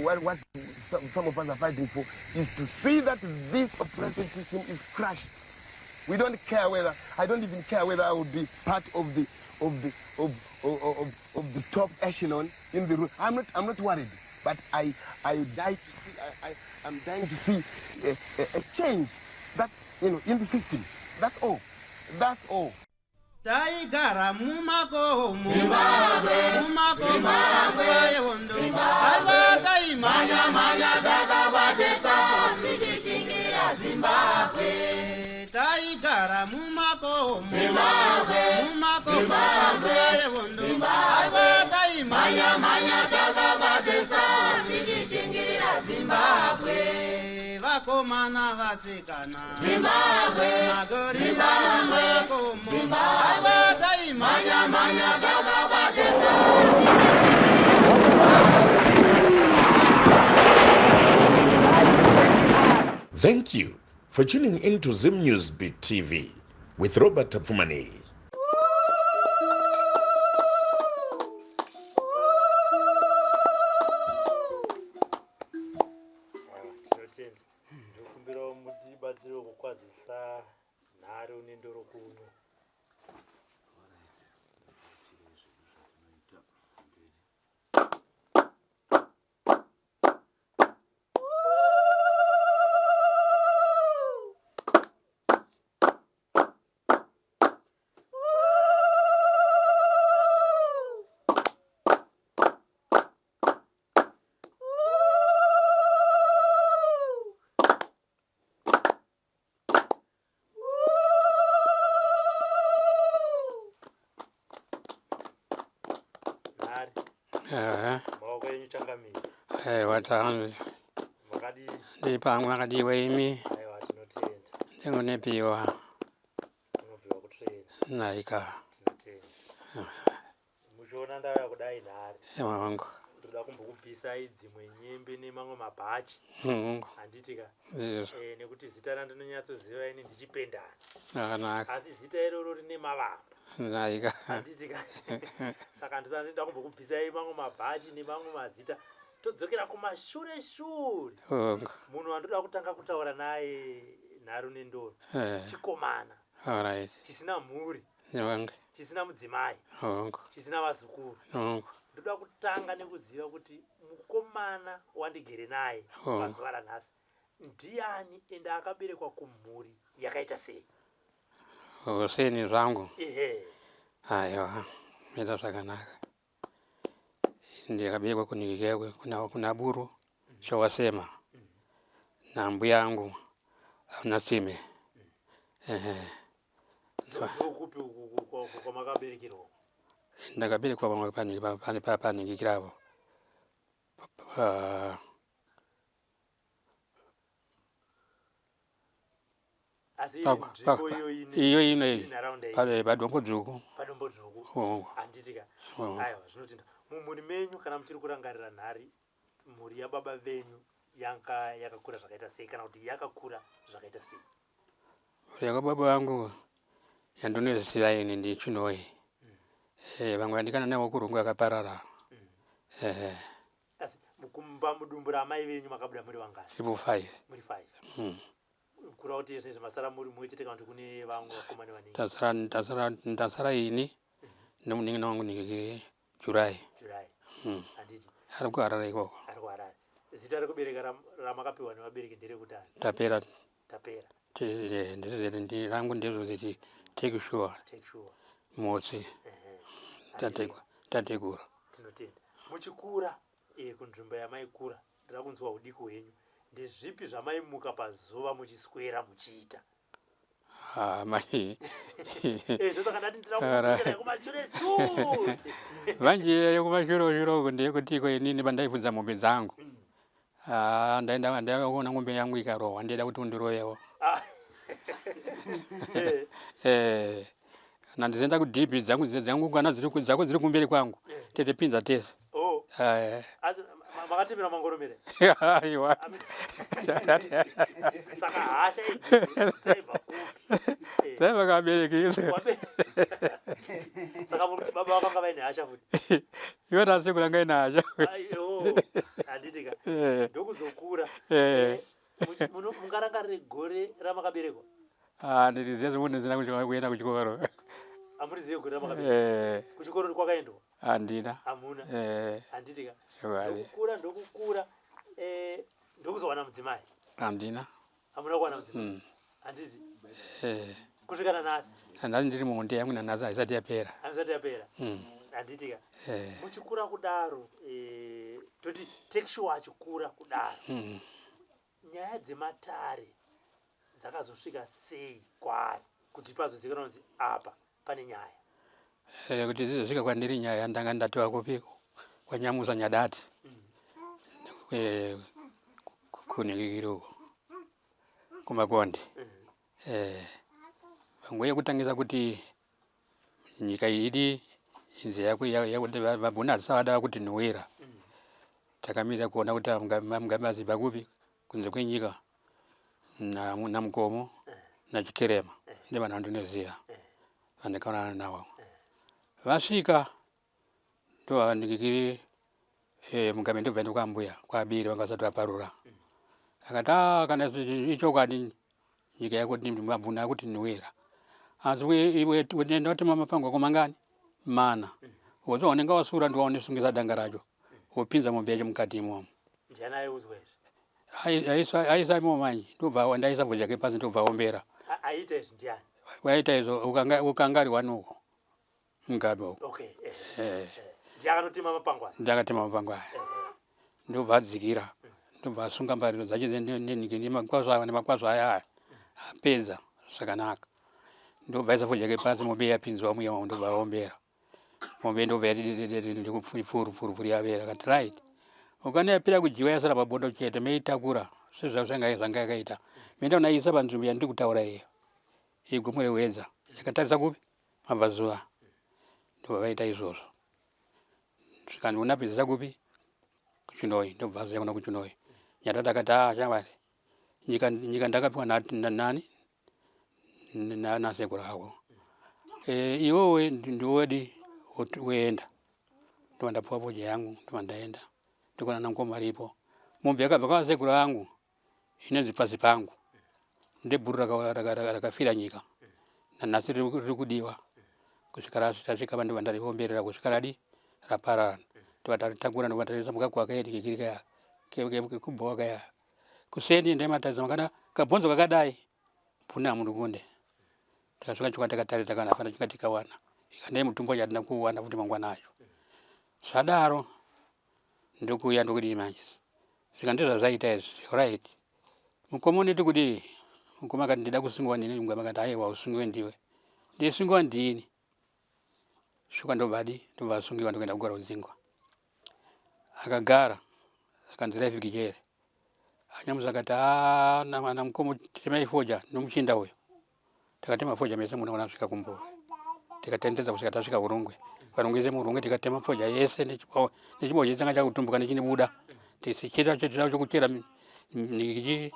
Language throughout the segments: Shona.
what, what some, some of us are fighting for is to see that this oppressive system is crushed. We don't care whether, I don't even care whether I will be part of the, of the, of, of, of, of the top echelon in the room. I'm not, I'm not worried, but I, I die to see, I, I, I'm dying to see a, a, a change that, you know, in the system. That's all. That's all. Taigara mumakomo mumakomo nguva yehondo aiwa taimhanya mhanya takabatisa tichichingira Zimbabwe. Taigara mumakomo mumakomo nguva yehondo aiwa taimhanya mhanya takabatisa tichichingira Zimbabwe. Vakomana vasikana Zimbabwe magorira mumakomo aiwa taimhanya mhanya takabatisa. Thank you for tuning in to Zim News Beat TV with Robert Tapfumani. Tinotenda. Ndokumbirawo mutibatsirewo kukwazisa nhare unendoro kuno. Nhare. Ehe. Maoko enyu changamire. Aiwa tanzi. Makadii? Ndiri pamwe makadiwa imi. Aiwa tinotenda. Ndingonepiwa. Unobviwa kutrain. Naika. Tinotenda. Muchiona ndauya kudai nhare. Ewa wangu. Ndoda kumbokubvisai dzimwe nyembe nemamwe mabhachi. Hongu. Handiti ka? Ndizvo. Eh, nekuti zita randinonyatsoziva ini ndichipendana. Zvakanaka. Asi zita iroro rine mavambo. Naika. Handiti ka? Saka ndisati ndoda kumbokubvisai mamwe mabhachi nemamwe mazita. Todzokera kumashure shure. Hongu. Munhu wandoda kutanga kutaura naye nharu nendoro. Eh. Chikomana. Alright. Chisina mhuri. Hongu. Chisina mudzimai. Hongu. Chisina vazukuru. Hongu. Ndoda kutanga nekuziva kuti mukomana wandigere naye Hongu. pazuva ranhasi ndiani ende akaberekwa kumhuri yakaita sei? Huseni zvangu. Ehe. Aiwa. Maita zvakanaka. Ndakaberekwa kuningikea kuna, kuna Buru Showasema na mbuya yangu amuna tsime. Ehe. Ndokupi uku kwamakaberekerwa? Ndakaberekwa pamwe paningikirapo. Asi Pa- pa- nzvimbo pa- iyo ine iyo ino iyi inharaunda iyi pale padombo dzvuku. Padombo dzvuku. Hongu. Handiti ka? Hongu. Aiwa zvinotinda. Mumhuri menyu kana muchiri kurangarira nhari mhuri yababa venyu yanga yakakura zvakaita sei kana kuti yakakura zvakaita sei? Mhuri yakwababa vangu yandinoziva ini ndiChinhoyi. Eh, vamwe vandikana navo kurungu yakaparara. Eh, Asi kumba mudumbu ramai venyu makabuda muri vangani? Triple five. Muri five. Kureva kuti zvinezvi masara muri mumwe chete kana kuti kune vamwe vakomana vanenge? Tasara tasara ndasara ini nemunin'ina wangu ningiri Jurai. Jurai. Handiti. Ari kuHarare ikoko. Ari kuHarare. Zita rekubereka ramakapiwa nevabereki nderekuti ani? Tapera. Tapera. Ndezveri rangu ndezvekuti take sure. Take sure. Motsi. Ehe. Tategura. Tategura. Tinotenda. Muchikura eh, kunzvimbo yamaikura ndoda kunzwa hudiki hwenyu. Ndezvipi zvamaimuka pazuva muchiswera muchiita? Ah, mai. Eh, ndosaka ndati ndira kukudzosera kumashure shure. Manje yekumashure shure uku ndeyekutiko inini pandaifudza mombe dzangu. Ah, ndaenda ndaona ng'ombe yangu ikarohwa ndaida kuti undirovewo. Ah. Eh. Eh, kana ndichienda kudhibhi dzangu dzangu kana dziri dzako dziri kumberi kwangu tete pinza tese. Oh. Eh. Asi makatemera mangoromere? Aiwa. Saka hasha idzi dzaibva kupi? Dzaibva kuvabereki. Saka muri kuti baba vakanga vaine hasha futi? Iwe nasekuru anga ine hasha. Oh, handiti ka. Eh. Ndokuzokura. Eh. Mungarangarire gore ramakaberekwa? Ah, ndiriziva zvekuti ndisina kuenda kuchikoro. Hamurizive gore ramakaberekwa? Eh. Kuchikoro kwakaendwa? Handina. Hamuna. Eh. Handiti ka. Chokwadi. Ndokukura, ndokukura. Eh, ndokuzowana mudzimai. Handina. Hamuna kuwana mudzimai? Handiti? Eh. Kusvika nanhasi? Nanhasi ndiri muhondo yangu, nanhasi haisati yapera. Haisati yapera. Handiti ka. Eh. Muchikura kudaro, toti Takesure achikura kudaro, nyaya dzematare dzakazosvika sei kwaari kuti pazozikanwa kunzi apa pane nyaya? Kuti dzizosvika kwandiri nyaya, ndanga ndatova kupiko kwanyamusa Nyadati, kunhingikiri uko kuMakonde. Panguva yekutangisa kuti nyika iyi idi inzi yakuti vabhunu hatisavada kuti nhuwira, takamira kuona kuti Mugabe azibva kupi kunze kwenyika naMukomo naChikerema, ndivanhu vandinoziva vandakaonana navo. Vasvika ndovanhingikiri Mugabe ndobva enda kwambuya kwaBiri, vanga vasati vaparura. Akati, ah, kana ichokwadi nyika yakuti mabhunu akuti nhuwira, asi iwe nenda watema mapango ako mangani? Mana. Wozo wanenge wasura ndiwaonesungisa danga racho, wopinza mombe yacho mukati imomo. Ndiani aiudzwa izvi? Aisa imomo manje, ndobva ndaisa bvudzi yake pasi, ndobva ombera. Aiita izvi ndiani? Waita izvo ukangari wanuko Mugabe uko. Okay. Ndiye akanotema mapango aya. Ndiye akatema mapango aya. Ndobva adzikira, ndobva asunga mbariro dzacho nemakwazvo aya aya, apedza zvakanaka, ndobva aisa fodya yake pasi, mombe yapinzwa muya, ndobva aombera mombe, ndobva yati pfuru pfuru pfuru, yavera. Akati, right, ukana yapera kudyiwa, yasara pabondo chete, meitakura sezvanga zvanga yakaita, moenda unaisa panzvimbo yandiri kutaura iyo, igomo reHwedza, yakatarisa kupi? Mabvazuva. Ndobva vaita izvozvo, svikanzi unapedzisa kupi? KuChinoi. Ndobva azoya kuna kuChinoi. Nyatata akati, a shamwari, nyika ndakapiwa nani? Nasekuru ako. Iwewe ndiwedi woenda. Ndobva ndapuwa fodya yangu, ndobva ndaenda, ndikuona namukoma aripo. Mombe yakabva kwavasekuru angu inonzi pasi pangu ndebhuru rakafira nyika, nanhasi riri kudiwa kusvika rasvika. Vanhu ndariomberera kusvika radi raparara, ndobva taritakura, ndobva tarisa mukakwa kaedi kekiri kaya kekubhowa kaya. Kuseni ndaimatarisa makana kabhonzo kakadai puna munhu kunde. Takasvika chikwa, takatarisa kana hapana chinga tikawana. Ikandai mutumbo chatina kuwana futi mangwana acho. Zvadaro ndokuuya, ndokudii manje? Svika ndizvazvaita izvi. Right, mukoma unoti kudii? Mukoma akati, ndida kusungwa nini. Mugamba akati, aiwa, usungiwe ndiwe, ndisungiwa ndini. Shuka ndobva adi ndobva asungiwa, ndokuenda kugara kudzingwa. Akagara, akanzi life kijere. Anyamusa akati, "Ah, namukoma temai fodya nomuchinda uyu." Takatema fodya mese munoona svika kumbuya, tikatendedza kusvika tasvika Urungwe. Varungwise muUrungwe, tikatema fodya yese nechibao chetsanga chakutumbuka nechinibuda, tichichera chokuchera niki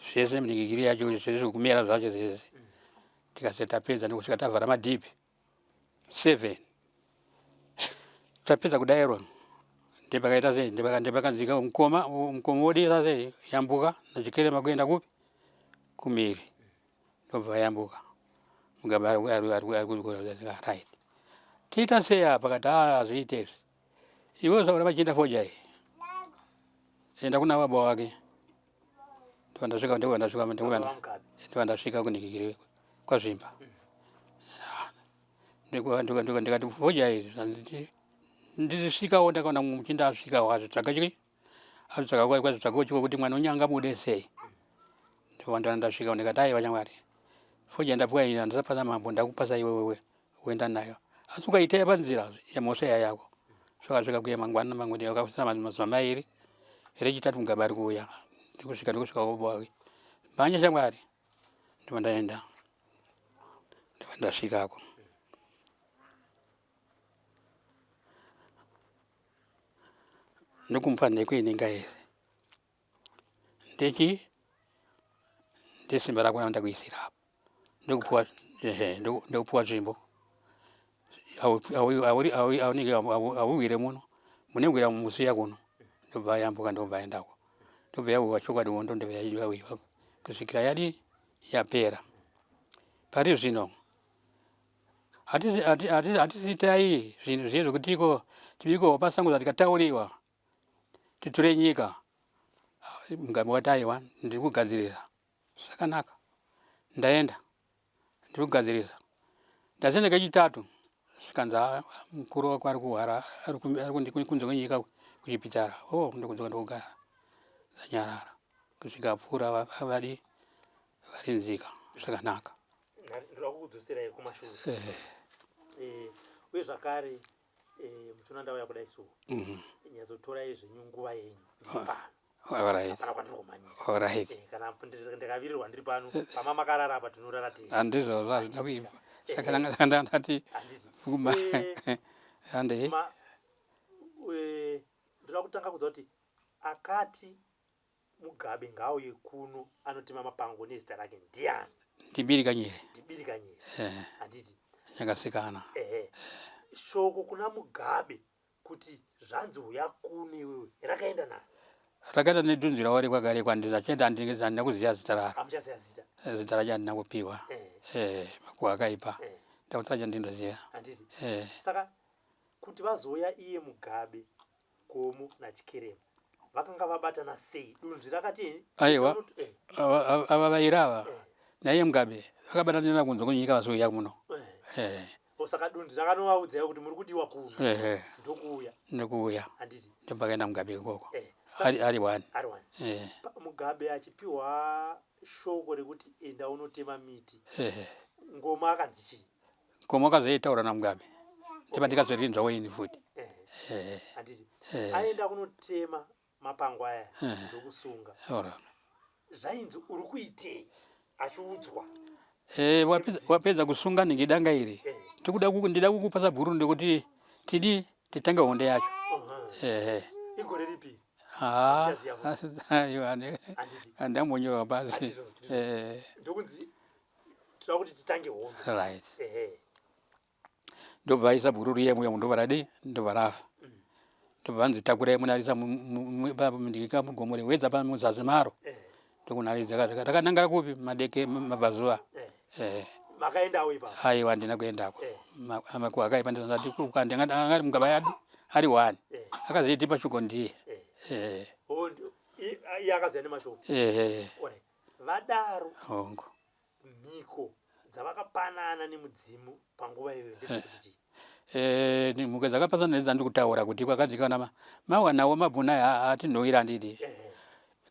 zvese, ningikiri yacho zvese, zvekumera zvacho zvese. Tikase tapedza, ndikusvika tavhara madhipi 7. Tapedza kudairwa, ndepakaita sei, ndepakanzika mukoma, mukoma wodisa sei, yambuka naChikerema kuenda kupi? Kumiri. Ndobva yambuka. Mugabe ari right, tiita sei apa? Kati, a hazviite izvi, iwe usaura vachienda fodya iyi, enda kuna baba wake. Ndobva ndasvika, ndobva ndasvika, VaMugabe. Ndobva ndasvika kunhikikiri kwaZvimba. Ndikati fodya iyi ndisvikawo, ndakaona muchinda asvikawo, azvitsvaga chii, azvitsvaga kwazvitsvaga chiko kuti mwana unyanga bude sei. Ndobva ndasvika, ndikati, aiwa shamwari, fodya ndapuwa iyi, handisapasa mambo, ndakupasa iwewewe, uenda nayo, asi ukaiteya panzira yamhosva yako. Svakasvika kuya mangwana, mangwani akasara mazuva 2, rechitatu Mugabe ari kuuya. Ndikusvika, ndikusvika kubowa, mhanya shamwari. Ndobva ndaenda, ndobva ndasvikako, ndokumupa nheko inenga yese, ndechi ndesimba rako randakuisira apa, ndokupuwa, ehe, ndokupuwa nzvimbo. Aunenge auwire muno, munewira mumusiya kuno. Ndobva yambuka, ndobva aendako, ndobva yauwa. Chokwadi hondo ndobva yawiwa kusvikira yadi yapera. Pari zvino hatisitai zvinhu zviye zvekuti iko tibiko pasango zvatikatauriwa titure nyika. Mugabe wati aiwa, ndiri kugadzirira zvakanaka. Ndaenda, ndiri kugadzirisa. Ndazoenda kechitatu, zvikanzi mukuru wako ari kuhwara, ari kunze kwenyika kuchipitara. O, ndokudzoka, ndokugara ndanyarara kusvika apfuura. Vadi varinzika zvakanaka. Ndoda kukudzoserai kumashure. Uye zvakare muchiona ndauya kudai so, nyatsotorai zvenyu nguva yenyu, ndiri pano. Hapana kwandiri kumhanyira. Kana ndikavirirwa ndiri pano, pama makarara apa tinorara tese. Handizvozvo, hazvina kuipa. Saka ndati Handiti? Kuma handei. Ndoda kutanga kudza kuti akati Mugabe ngaauye kuno anotema mapango nezita rake ndiani? Ndibirikanyire. Ndibirikanyire, handiti? Nyakasikana. Ehe, shoko kuna Mugabe kuti zvanzi uya kuno iwewe rakaenda nani? Rakaenda nedunzi ravo rekwakarekwa. Ndachenda, handina kuziva zita raro. Hamuchaziva zita? Zita racho handina kupiwa. Makuva akaipa. Ndakuti racho ndindoziva. Handiti? Saka kuti vazouya iye Mugabe, Gomo naChikerema vakanga vabatana sei? Dunzvi rakati Aiwa, ava vairi ava naiye Mugabe vakabatanira kunze kwenyika vazouya muno. O, saka dunzvi rakanovaudza kuti muri kudiwa kuno, ndokuuya. Ndokuuya. Handiti? Ndopakaenda Mugabe ikoko. Ari one. Ari one. Mugabe achipiwa shoko rekuti enda unotema miti, Ngoma akanzi chii? Ngoma akazoitaura naMugabe, ndipa ndikazorinzwawo ini futi. Handiti? Aenda kunotema mapango aya ndokusunga, zvainzi uri kuitei achiudzwa? Wapedza kusunga nhingi danga iri, tikuda ndida kukupa bhuru ndekuti tidi titange hondo yacho. Igore ripi? Ah, Hamuchaziva. Aiwa, Handiti? Handambonyorwa pasi. Handizvo, ndizvo. Ndokunzi toda kuti titange hondo. Right, ndobva aisa bhuru riye muya, ndobva radi, ndobva rafa. Ndobva vanzi takurai munarisa ndika mugomo rewedza pamuzasi maro. Ndokunaridza rakanangara kupi? Madeke, mabvazuva. Makaendawo ipapo? Aiwa, handina kuendako. Makuva akaipa. Ndati angari Mugabe adi ari one akazoitipa shoko ndiye. Oh, iye akaziva nemashoko. Alright. Vadaro, Hongu. mhiko dzavakapanana nemudzimu panguva iyoyo ndedzekuti chii? Mhuka dzakapasana nedzandiri kutaura kuti kwakanzi kana mawanawo mabhuna aya atinhuwira, handidi?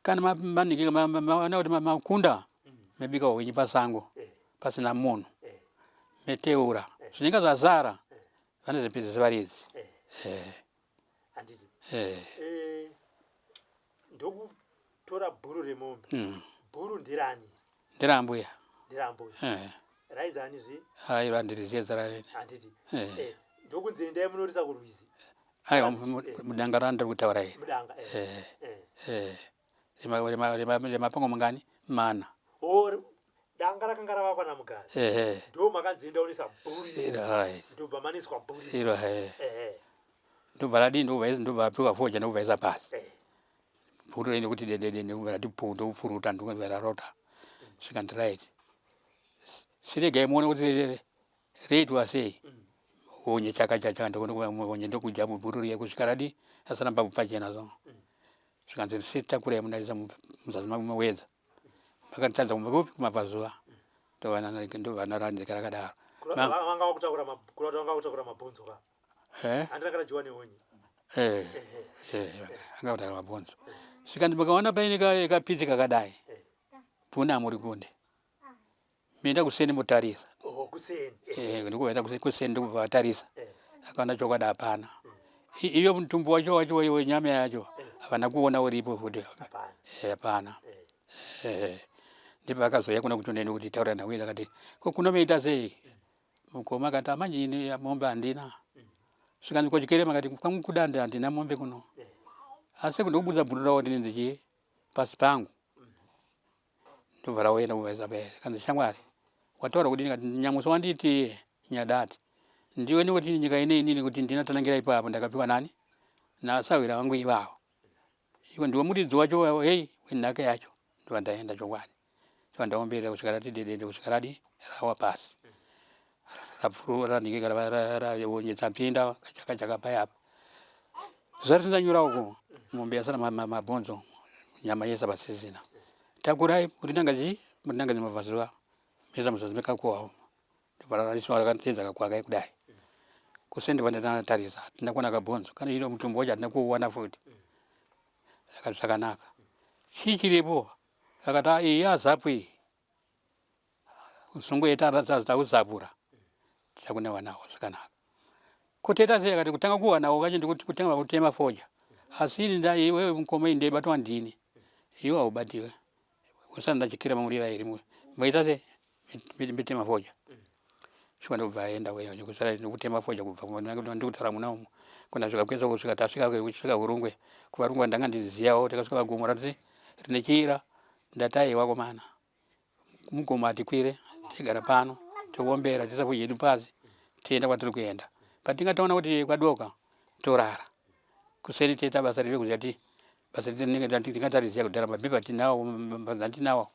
Kana maniki maona kuti makunda, mebika hwenyu pasango pasina munhu, meteura zvinenge zvazara, vanozvipedzisa varidzi. Handiti? Ndokutora bhuru remombe. Bhuru ndirani? Nderambuya. Nderambuya. Rainzi zve? Aiwa, handiriziye zita rarene. Handiti? Ndokunzi endai munorisa kurwizi. Aiwa, mudanga randiri kutaura iri. Mudanga. Remapango mangani? Mana. O, danga rakanga ravakwa naMugabe. Ndo makanzi enda unisa bhuru iro. Right. Ndobva maniswa bhuru iro. Ndobva radii, ndobva apiwa foja, ndobva isa pasi bhuru rende kuti dedede, ndobva rati pu, ndopfuruta, ndobva rarota. Svikanzi right, siregai muone kuti reitwa sei. Honye chaka chacha, honye ndokudya bhuru riye kusvika radi asana mbabvu pachena. So zvikanzi sitakurai munarisa muzasi mawedza, makatadza kupi? Kumabvazuva. Ndobva narandika rakadaro. Vanga vakutakura kureva kuti vanga vakutakura mabhonzo ka? Handiti ranga radyiwa nehonye? Anga kutakura mabhonzo. Svikanzi makaona paine kapitsi kakadai, puna muri kunde, minda kuseni mutarisa. Oho, kuseni. Ndikuvaenda kuseni, ndikubva vatarisa, akaona chokwadi hapana. Iyo mutumbi wacho wenyama yacho havana kuona uripo futi. Hapana. Hapana. Ndipo akazouya kuna kutoneni kuti taura nawe, akati ko kunomeita sei mukoma? Akati amanje ini mombe handina. Svikanzi kochikerema? Akati kwangu kudande handina mombe kuno, asi ndokubudisa bhuru rawo ndinenzi chii pasi pangu. Ndobva rauenda kuvaisa paya. Kanzi shamwari, wataura kudini? Kati nyamuso wanditi nyadati. Ndiwe nekuti nyika ine inini kuti ndina tanangira ipapo ndakapiwa nani nasahwira vangu ivavo. Iwe ndiwe muridzi wacho hei wenhaka yacho. Ndobva ndaenda chokwadi. Ndobva ndaomberera kusvika rati dedede kusvika radi rawa pasi. Rapfurura ranhikika rawonyetsa pinda chaka chakabaya apa. Zuva ratindanyura uko mombe yasara mabhonzo nyama yese pasisina. Takurai murinanga chii murinanga dzemabvazuva mesa muzasi mekakuwawo. Ndobva rarisiwa rakateedza kakwaka kudai. Kuseni ndobva ndanatarisa hatina kuona kabhonzo kana iro mutumbi wacho hatina kuuwana futi. Akati zvakanaka. Chii chiripo? Akati ah, iyi yazapu iyi. Usungoita tauzapura. Takune wanawo zvakanaka. Kuteta sei akati kutanga kuwanawo kacho ndikuti kutanga kutema fodya. Asi ini nda iwewe mukoma ini ndaibatwa ndini. Iwe haubatiwe. Usana ndachikira mamuri vairi. Moita sei? Mitema fodya. Shuwa ndobva aenda weyo kusara ndikutema fodya kubva ndikutaura muna umu. Kuna svika kwese kusvika tasvika kusvika Hurungwe. Kuvarungwe ndanga ndiziyawo takasvika pagomo rati rine chira ndataiwa komana. Mugomo hatikwire tigara pano towombera toisa fodya yedu pasi toenda kwatiri kuenda. Patinga taona kuti kwadoka torara. Kuseni toita basa redu kuziva kuti basa redu tingatariziya kudhara mabhebha tinawo mabhanza tinawo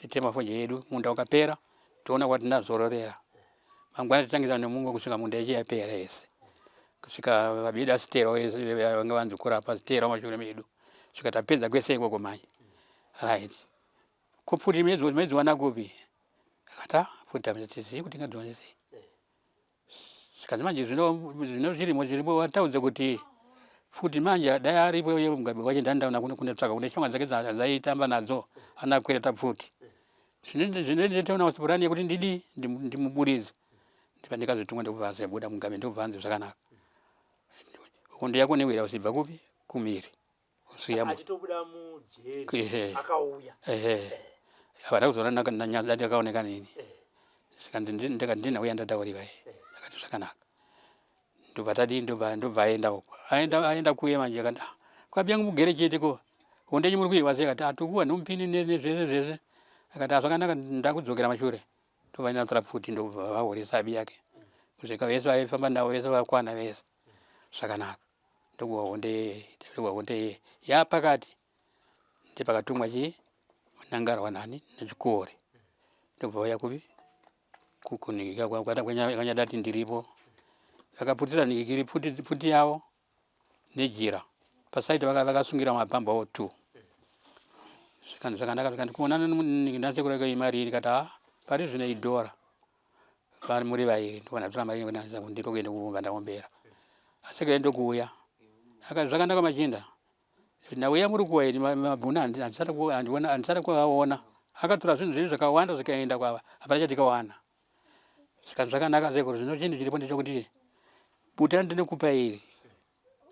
totema fodya yedu munda ukapera toona kwatinazororera. Mangwana totangisa nemumwe kusvika munda yechi yapera yese. Kusvika vabedu asiterawo vese vanga vanzukura apa asiterawo mashure medu. Kusvika tapedza kwese ikoko manje. Right. Ko pfuti maidziwana kupi? Akati ah pfuti hatizivi kuti tingadziwane sei. Zvikanzi manje zvino zvino zvirimo zvirimo wataudza kuti pfuti manje dai aripo iye Mugabe wacho ndandaona kune kunotsvaka kune shamwari dzake dzaitamba nadzo anakwereta pfuti. Zvino zvino ndinotoona kuti purani yekuti ndidii ndimuburitse. Ndipa ndikazotumwa ndokubva azobuda Mugabe ndokubva anzi zvakanaka. Hondo yako newira usibva kupi kumiri. Usiyamo. Achitobuda mujeri akauya. Ehe. Havana kuzoona ndakaoneka nini. Saka ndikati ndinauya ndataurika iye. Akati zvakanaka. Ndobva tadii ndobva ndobva aenda uko. Aenda aenda kuye manje akati ah kwabi yangu mugere chete ko. Honde yenyu muri kuiwa sei akati atukuwa nomupini nezvese zvese. Akati ah zvakanaka ndakudzokera mashure. Ndobva ndatora pfuti ndobva vahoresa abi yake. Kusvika vese vaifamba navo vese vakwana vese. Zvakanaka. Ndokuwa honde ndokuwa honde yapakati. Ndepakatumwa chii Mnangarwa nani naChikore ndobva vauya kupi kukunhikika kwanyadati ndiripo vakaputira nhikikiri pfuti pfuti yavo nejira pasaiti vakasungira mabhamba o two zvikanzi zvakanaka zvikanzi kuonana nasekuru yake imari iri kati ha pari zvino idhora vari muri vairi ndobva ndatora mari ndiro kuenda kuvumba ndaombera asekuru ndokuuya akati zvakanaka machinda Nhau yamuri kuwa ini mabhunu handisati kuvaona. Akatora zvinhu zvedu zvakawanda zvikaenda kwava hapana chatikawana. Saka zvakanaka sekuru zvino chinhu chiripo ndechekuti bute randinokupa iri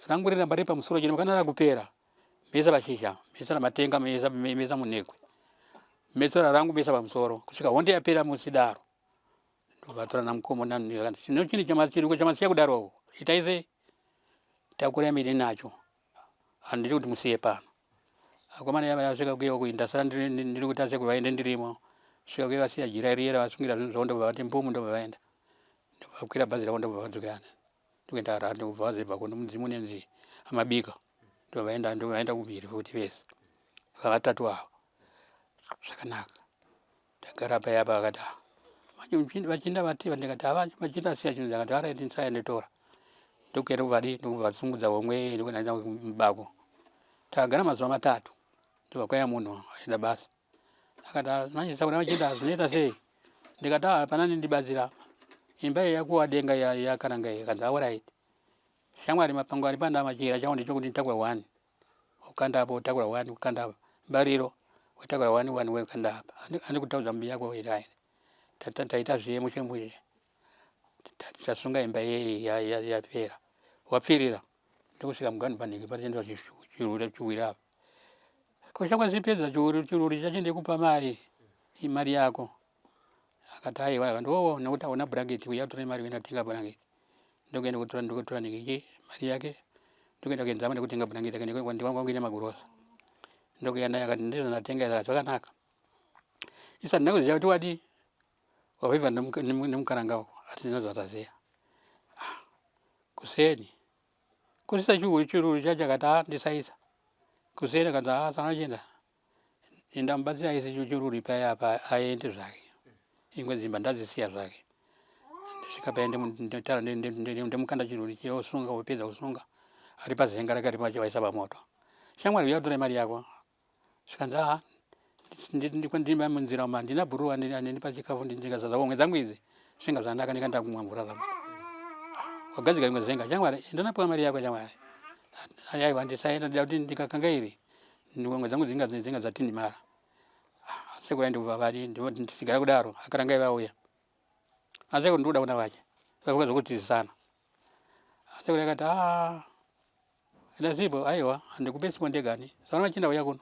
rangu riramba riri pamusoro chino kana rakupera mesa pashizha mesa namatenga mesa mesa munhekwe mesa rangu mesa pamusoro kusvika honde yapera musidaro ndovatora namukoma nani chino chinhu chamasiya kudaro itai sei takurai miri nacho Handidi kuti musiye pano. Akomana yava yasvika kuye uku ndasara ndiri kuti asekuru vaende ndirimo. Svika kuye vasiya jira riye ravasungira zvinhu zvavo ndobva vati mbumu ndobva vaenda. Ndobva vakwira bhazi ravo ndobva vadzokera. Ndokuenda Harare ndobva vazobva kuno mudzimu unenzi amabika. Ndobva vaenda ndobva vaenda kumhiri futi vese. Vavatatu ava. Zvakanaka. Ndagara paya apa vakati ah manje vachinda vati ndikati ava machinda asiya chinhu ndakati alright ndisaya nditora. Ndokuenda kuvadi ndokuvasungudza homwe ndokuenda mubako. Takagara mazuva matatu ndobva kwauya munhu aida basa. Akati ah, manje sakuna machinda zvinoita sei? Ndikati ah hapana nendibatsira. Imba iyi yakuwa denga yakaranga iyi akanzi alright. Shamwari mapango ari pano amachira chawo ndechokuti nditakura one. Ukanda apo utakura one ukanda apa. Mbariro utakura one one wekanda apa. Andi kutaudza mbi yako ira. Taita zviye mushe mushe. Tasunga imba yeyi yapera. Wapfirira. Ndokusvika mugani panhiki patendwa chiruri chiwira apa. Ko shamwari zipedza chiruri chiruri chacho ndikupa mari. Imari yako. Akati aiwa akati oh nekuti hauna blanket uya utore mari uenda tenga blanket. Ndokuenda kutora ndokutora niki mari yake ndokuenda kuenzama ndokutenga blanket yake ndiwangu ine magurosa. Ndokuenda naye akati ndizvo ndatenga izvi zvakanaka. Isa ndina kuziva kuti wadii wavaiva nemukaranga uko ati ndinozvataziya. Kuseni kusisa chihuri chiruri chacho akati a ndisaisa kuseni akanzi a sanochienda ndamubatsira aise chiruri paya apa aende zvake ingwe dzimba ndadzisiya zvake ndisvika paya nditaura ndimukanda chiruri chiye osunga opedza kusunga ari pazenga rake ripacho vaisa pamoto shamwari uya utore mari yako zvikanzi aa ndimba munzira umu handina bhuru andipa chikafu ndikazaza homwe dzangu idzi zvinga zvanaka ndikaenda kumwa mvura zvangu wagadzika rimwe zenga shamwari ndanapiwa mari yako shamwari aiwa ndisaenda ndida kuti ndikakanga iri homwe dzangu dzinga dzinga dzatindimara sekuru ndibva vadi ndisigara kudaro akarangai vauya asekuru ndikuda kuna vacha vavuka zvokutizisana asekuru akati aa Enda sipo aiwa handikupe sipo ndegani saka vachinda uya kuno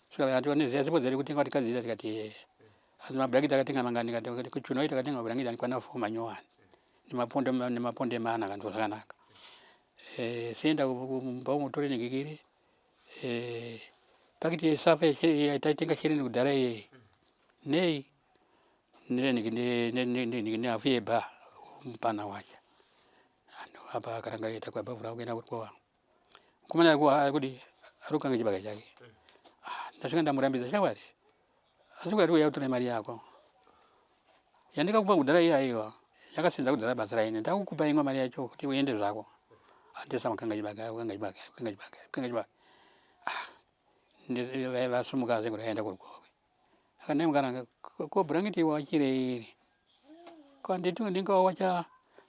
svika ati vanoziva sipo dziri kutenga tikadzidza tikati ee asi mabhurangiti akatenga mangani tikati kuchunoi takatenga mabhurangiti anikwana fo manyowani nemapondo nemapondo emana kanzwa zvakanaka eh sienda kumba umutore nigikiri eh pakiti yesafa taitenga shereni kudhara iye nei nehafu yebha mupana wacho apa akaranga aita kwabhavura kuenda kuri kwa mukomana ari kudi ari kukanga chibage chake ah, ndasvika ndamurambidza shamwari asi ukati uya utore mari yako yandikakupa kudhara iya aiwa yakasenza kudhara basa raine ndakukupa imwe mari yacho kuti uende zvako andisa makanga chibage kanga chibage kanga chibage kanga chibage ah, vasumuka sekuru aenda kuri kwakwe Akanemukana ko bhurangeti wachirei iri ko handiti ndingawacha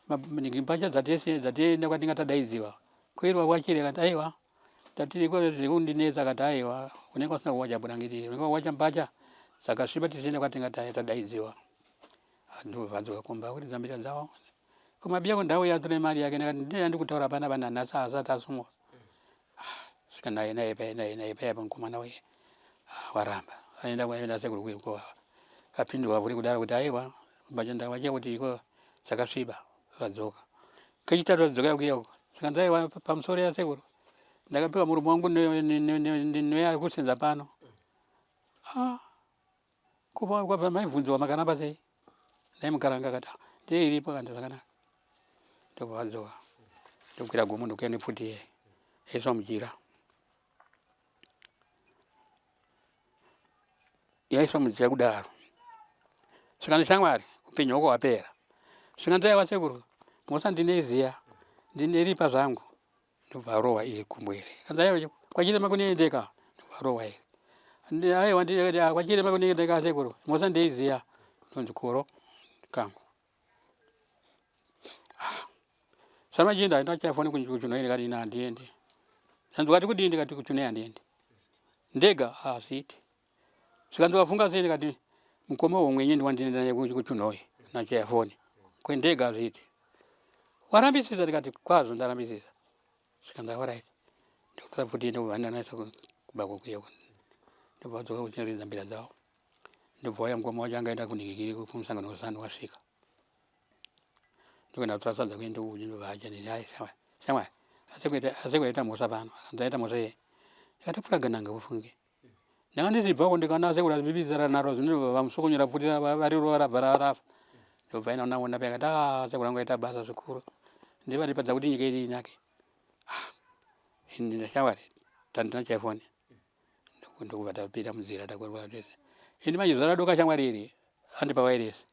mbatya dzatese dzatienda kwatinga tadaidziwa ko iri wawachirei akati aiwa ndatiri ko zviri kundinetsa akati aiwa unenge usina kuwacha bhurangeti iri unenge wawacha mbatya dzakasviba tichienda kwatinga tadaidziwa ndobva vadzoka kumba kuti dzambira dzavo kumabiya kundau yatsine mari yake ndikati ndine yandikutaura pana pana nhasi asati asungwa svika naye naye paye naye naye paye mukomana uye ah, waramba aenda kwaenda sekuru kuye ko apindwa vuri kudaro kuti aiwa bajenda wache kuti iko dzakasviba vadzoka kechitatu adzokera kuya uko zvikanzi aiwa pamusoro yasekuru ndakapiwa murume wangu neari kusenza pano ah, kuva kwabva maibvunziwa makaramba sei Dai mukaranga akati ah, ndiye iripo kanti zvakanaka. Ndobva vadzoka. Ndokwira gomo ndokuya nepfuti iye. Yaiswa mujira. Yaiswa mujira kudaro. Svikani shamwari upenyu hwako hwapera. Svikani aiwa sekuru mhosva ndinoiziya ndineripa zvangu. Ndobva arohwa iri gumbo iri. Kanzi aiwa kwachirema kunoendeka. Ndobva arohwa iri. Aiwa kwachirema kunoendeka sekuru. Mhosva ndeiziya. Ndonzi koro kangu. Ah. Sama chinda ndachaya foni kuchunoi ndikati ina handiendi. Zvanzi ukati kudii ndikati kuchunoi handiendi. Ndega hazviiti. Zvikanzi wafunga sei ndikati mukoma womwenye ndiwandinoenda naye kuchunoi nachaya foni. Kwendega hazviiti. Warambisisa ndikati kwazvo ndarambisisa. Zvikanzi alright. Ndikutora pfuti ndobva ndanaisa kubako kuya uko. Ndobva vadzoka kuchinoridza mbira dzavo. Ndobva wauya mukoma wacho anga aenda kunhikikiri kumusangano wesando wasvika. Ndokuenda kutora sadza kuenda uku ndobva adya ndini hai shamwari shamwari asekuita mhosva pano. Akanzi aita mhosva yei? Ndikati pfura gananga ufunge. Ndanga ndichibva uko ndikaona sekuru vachibibizana naro zvino vamusokonyora pfuti varirova rabva rafa. Ndobva ina unaona paya akati ah sekuru vangu vaita basa zvikuru. Ndiye vandipadza kuti nyika yedu inake. Ah ini ndashamwari tandina chaifoni. Ndokubva tapinda munzira takurwa. Ini manje zuva radoka shamwari iri andipa wairesi.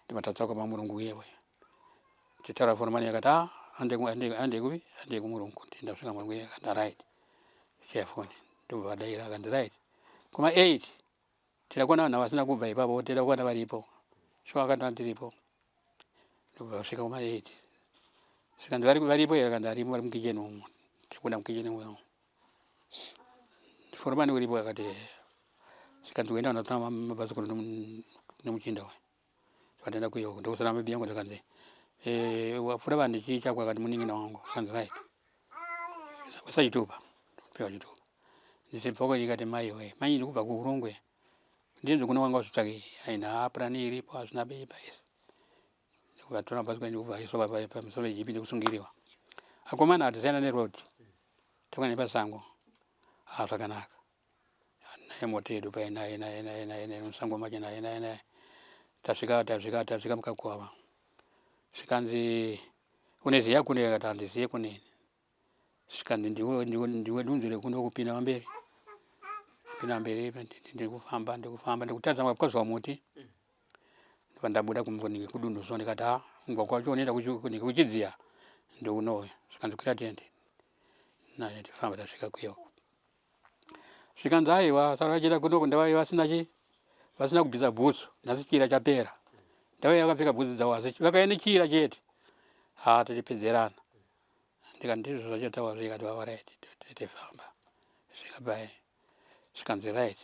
Ndimatatsa kwa murungu uye uye. Titaura foromani yakati ah ande ande ande kupi ande kumurungu. Tinda kusvika murungu uye akati right. Chaifoni ndobva vadaira akati right. Kuma 8 tida kuona vanhu vasina kubva ipapo tida kuona varipo. Shuwa akati ndiripo. Ndobva vasvika kuma 8. Svikanzi vari varipo here akati arimo vari mukitchen umu. Tikuda mukitchen umu. Foromani uripo akati zvikanzi kuenda kunotora mabhasikoro nemuchinda uyu zvakatoenda kuyo ndokusara mabi yangu zvikanzi eh, wapfuura vanhu chii chako akati munin'ina wangu zvikanzi right usachitupa piwa chitupa ndichibva ndikati mai we mai ndikubva kuhurungwe ndinzi kuno wanga usitsvakei aina purani iripo hazvina beipa izvi ndikuvatora mabhasikoro ndikubva aiswa pamusoro pejipi ndikusungiriwa akomana hatisiyana neroad tokwana nepasango ah zvakanaka naye mota yedu paye naye naye naye naye naye musango macho naye naye naye tasvika tasvika tasvika mukakwava zvikanzi Uneziya kune akati handiziye kunini. Svikanzi ndiwe ndiwe ndiwe ndunzire kuno kupinda pamberi. Pinda pamberi ndiri kufamba ndiri kufamba ndikutadza kwazwa muti. Ndobva ndabuda kumvuniki kudunhu so ndikati ha mugwagwa wacho unoenda kuchidziya ndounoyu. Zvikanzi kwira tiende. Naye tifamba tasvika kuyo. Zvikanzi aiwa saka vachida kuno ndavaiva vasina chi vasina kubvisa bhutsu nhasi chira chapera. Ndavaiva vakapfeka bhutsu dzavo asi vakauya nechira chete. Ha tichipedzerana. Ndikati ndizvo zvachotaura zvikati vava right tifamba. Svika pai zvikanzi right.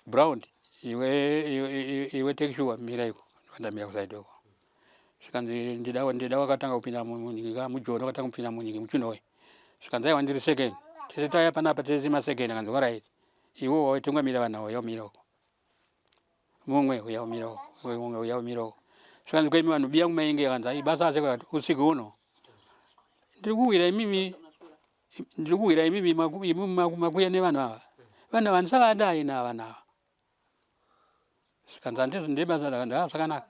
Brown iwe iwe iwe take sure mira iko ndamira kusaidi uko. Zvikanzi ndida ndida wakatanga kupinda munyika mujoni wakatanga kupinda munyika muchinhoyi. Zvikanzi aiwa ndiri second. Tese tauya panapa tese masecond akanzi alright. Iwe waitungamira vanhu ava yaumira uko. Mumwe uya umira uko. Mumwe uya umira uko. Zvikanzi kwemi vanhu biya kumainge akanzi ai basa ase kwakati usiku uno. Ndiri kuwira imimi ndiri kuwira imimi makuya nevanhu ava. Vanhu ava ndisavadai nava vanhu ava. Zvikanzi handizvo ndebasa rakanzi ah zvakanaka.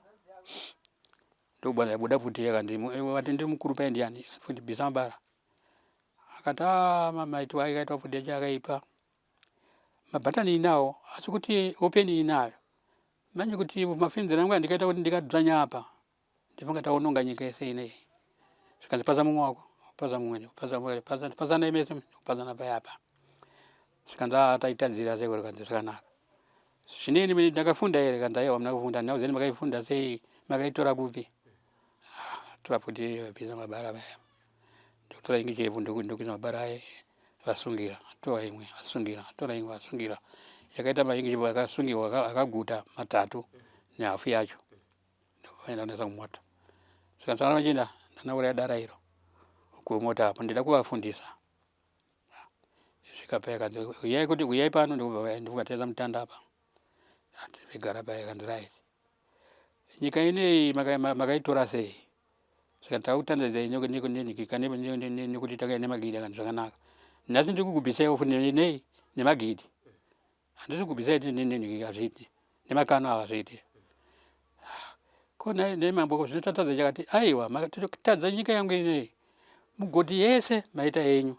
Ndobva ndabuda futi akanzi wati ndiri mukuru paye ndiani futi bvisa mabara. Akati ah maitwa akaitwa futi yacho akaipa. Mabhatani inawo asi kuti open inayo. Manje kuti mafenzero angu andikaita kuti ndikadzvanya apa ndifunga taononga nyika yese ineyi. Zvikanzi paza mumwe wako, paza mumwe, paza mumwe, paza pazana mese, pazana paya apa. Zvikanzi ah taitadzira sei kanzi zvakanaka. Zvineni mene ndakafunda here kanzi aiwa muna kufunda nhau zeni makaifunda sei makaitora kupi? Ah, tora futi bvisa mabara paya. Ndokutora ingi chevhu ndokuisa mabara aye vasungira, tora imwe vasungira, tora imwe vasungira. Yakaita maingi chevhu akasungiwa akaguta matatu nehafu yacho. Ndokuenda kunoisa mumota. Zvikanzi vana vachienda ndanauraya dara iro kumota apo ndida kuvafundisa. Svika paya kanzi uyai kuti uyai pano ndikubva ndikubva taisa mutanda apa. Tigara paya kanzi right. Nyika ineyi makaitora sei? Saka takutandadzai nekuti takauya nemagidi akanzi zvakanaka. Nhasi ndiri kukubvisaiwo futi nei nemagidi. Handisi kukubvisai hazviiti. Nemakano ava hazviiti. Ko nhai mambo ko zvino tatadza chakati aiwa tadza nyika yangu ineyi. Mugodhi yese maita yenyu.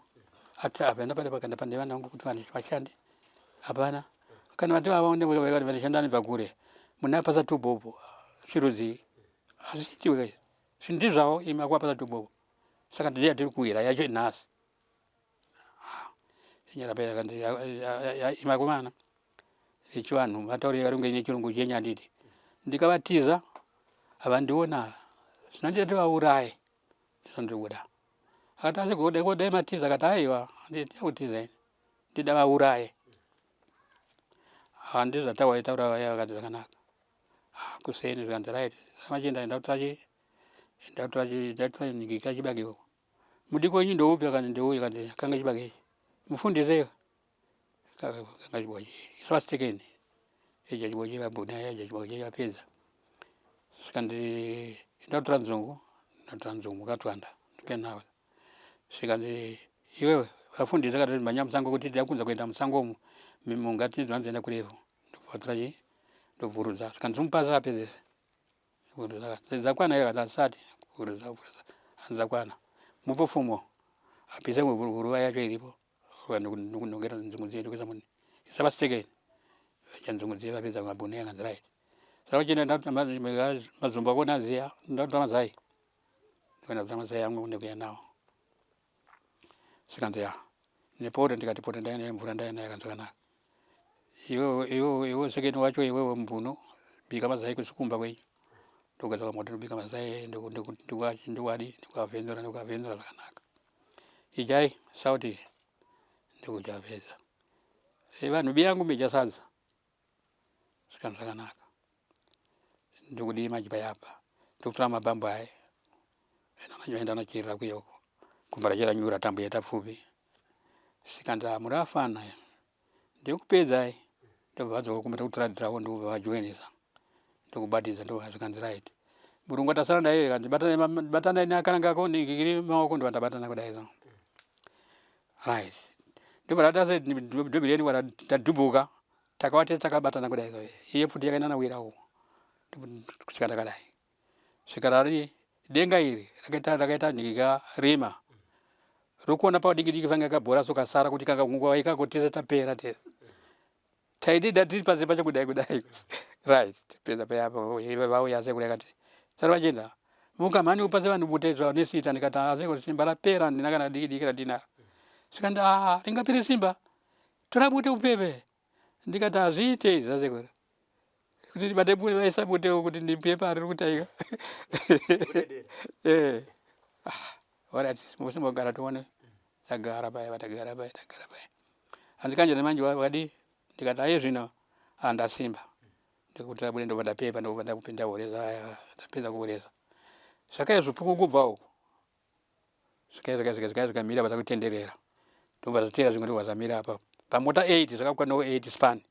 Ati hapana pane pakanda pane vana vangu kuti vanhu vashande. Hapana. Kana vati vavaone vanoshanda vanobva kure. Munapasa tubhobho. Chirudzi. Hazviitiwe kaizvi. Zvinhu ndizvavo imi akuapasa tubhobho. Saka ndiye yatiri kuwira yacho nhasi. Imakomana vechivanhu vataure varungu nechirungu chenyu handiti ndikavatiza havandiona ava zvino ndida tivauraye ndizvo ndiri kuda akati asi kodai matiza akati aiwa handiti kutiza ini ndida vauraye handizvo zvataura taura vaya vakati zvakanaka kuseni zvikanzi right samachienda ndakutora ndakutora ndakutora nyika chibage uko Mudiko wenyu ndoupi akati ndeuyu akati kanga chibage ichi. Mufundise kanga chibage ichi. Swastikeni. Eja chibage vabuna eja chibage vapedza. Saka ndi ndatora nzungu ndatora nzungu mukatwanda ndikenawo. Saka ndi iwewe vafundisi akati mhanya musango kuti ndakunza kuenda musango umu mungati zvanzoenda kurefu. Ndovatora chi ndovhurudza. Saka nzumupasa apedzese. Dzakwana here kana dzisati dzakwana mupe fumo apise huruva yacho iripo nokera nzungu dziye ndokuisa mune isa pasitekeni vacha nzungu dziye vapedza mabhunu yakanzi right saka vachienda mazumbu akona aziya ndakutora mazai ndikuenda kutora mazai angu ndikuya nawo zvikanzi ya nepoto ndikati poto ndainayo mvura ndainayo akanzi zvakanaka iwewe iwewe iwewe sekeni wacho iwewe mbuno bika mazai kusikumba kwenyu ndokugadzira moto ndobika mazai ndokuadi ndikuavhenzura ndikuavhenzura zvakanaka idyai sauti ndokudya apedza vanhu biyangu midya sadza zvikanzi zvakanaka ndokudii manje payapa ndokutora mabhambu aye enda anocherera kuya uko gumba racho ranyura tambo yaita pfupi zvikanzi ah, muri afana ndikupedzai ndobva vadzoka kumba ndokutora dhirawo ndokubva vajoinisa ndokubatidza ndobva zvikanzi right murungu atasara naye kanzi batanai neakaranga ako ndikiri maoko ndobva ndabatana kudai so right ndobva ratase ndobireni tadhubhuka Takava tese takabatana kudai so iye pfuti yakaenda nawira uko kusvika takadai svika rari Denga iri rakaita rakaita nhika rima. Rokuona padiki diki fanga kabhora so kasara kuti kanga nguva ikako tese tapera tese. Taidida tiri pasi pacho kudai kudai. Right. Tapedza paya apo vauya sekuru akati sara vachenda. Muka mhani upase vanhu bute zva nesita ndikati ah sekuru simba rapera handina kana diki diki randinaro. Sikandi ah ringapere simba. Tora bute upepe. Ndikati hazviite izvi zvasekuru. Kuti ndibate bute vaisa butewo kuti ndipepe riri kutaika. Eh. Ah, alright, simbogara tione. Tagara paya, tagara paya, tagara paya. Handikanje manje wakadi ndikati aye zvino andasimba. Ndikuti abude ndobva ndapepa ndobva ndakupinda horeza ndapedza kuhoreza. Saka zvipuku kubva uko. Zvikai zvikai zvikai zvikai zvikamira basa kutenderera. Ndobva zvatera zvimwe ndobva zvamira apa. Pamota 8 zvakakwanawo 8 span.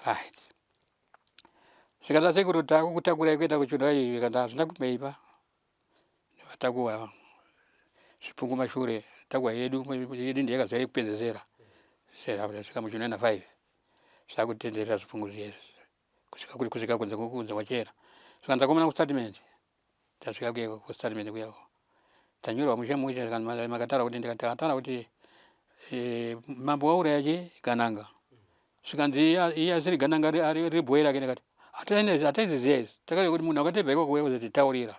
Right. Zvikati asekuru takukutakurai kuenda kuchunda iyi zvikati hazvina kumeipa. Vatakuwa zvipungu mashure takuwa yedu yedu ndiye yakazouya yekupedzesera. Sera kusvika muchunda na 5. Zvakutenderera zvipungu zviye kusvika kuri kusvika kunze kunze kwachera. Saka ndakomana kustatement. Tasvika kuya kustatement kuya. Tanyorwa mushe mushe zvikanzi makataura kuti ndikati takataura kuti eh, mambo wauraya chi gananga. Zvikanzi iye asiri gananga riri bhoyi rake ndikati hataiziziva izvi. Takaziva kuti munhu akatibva ikoko kuya kuzotitaurira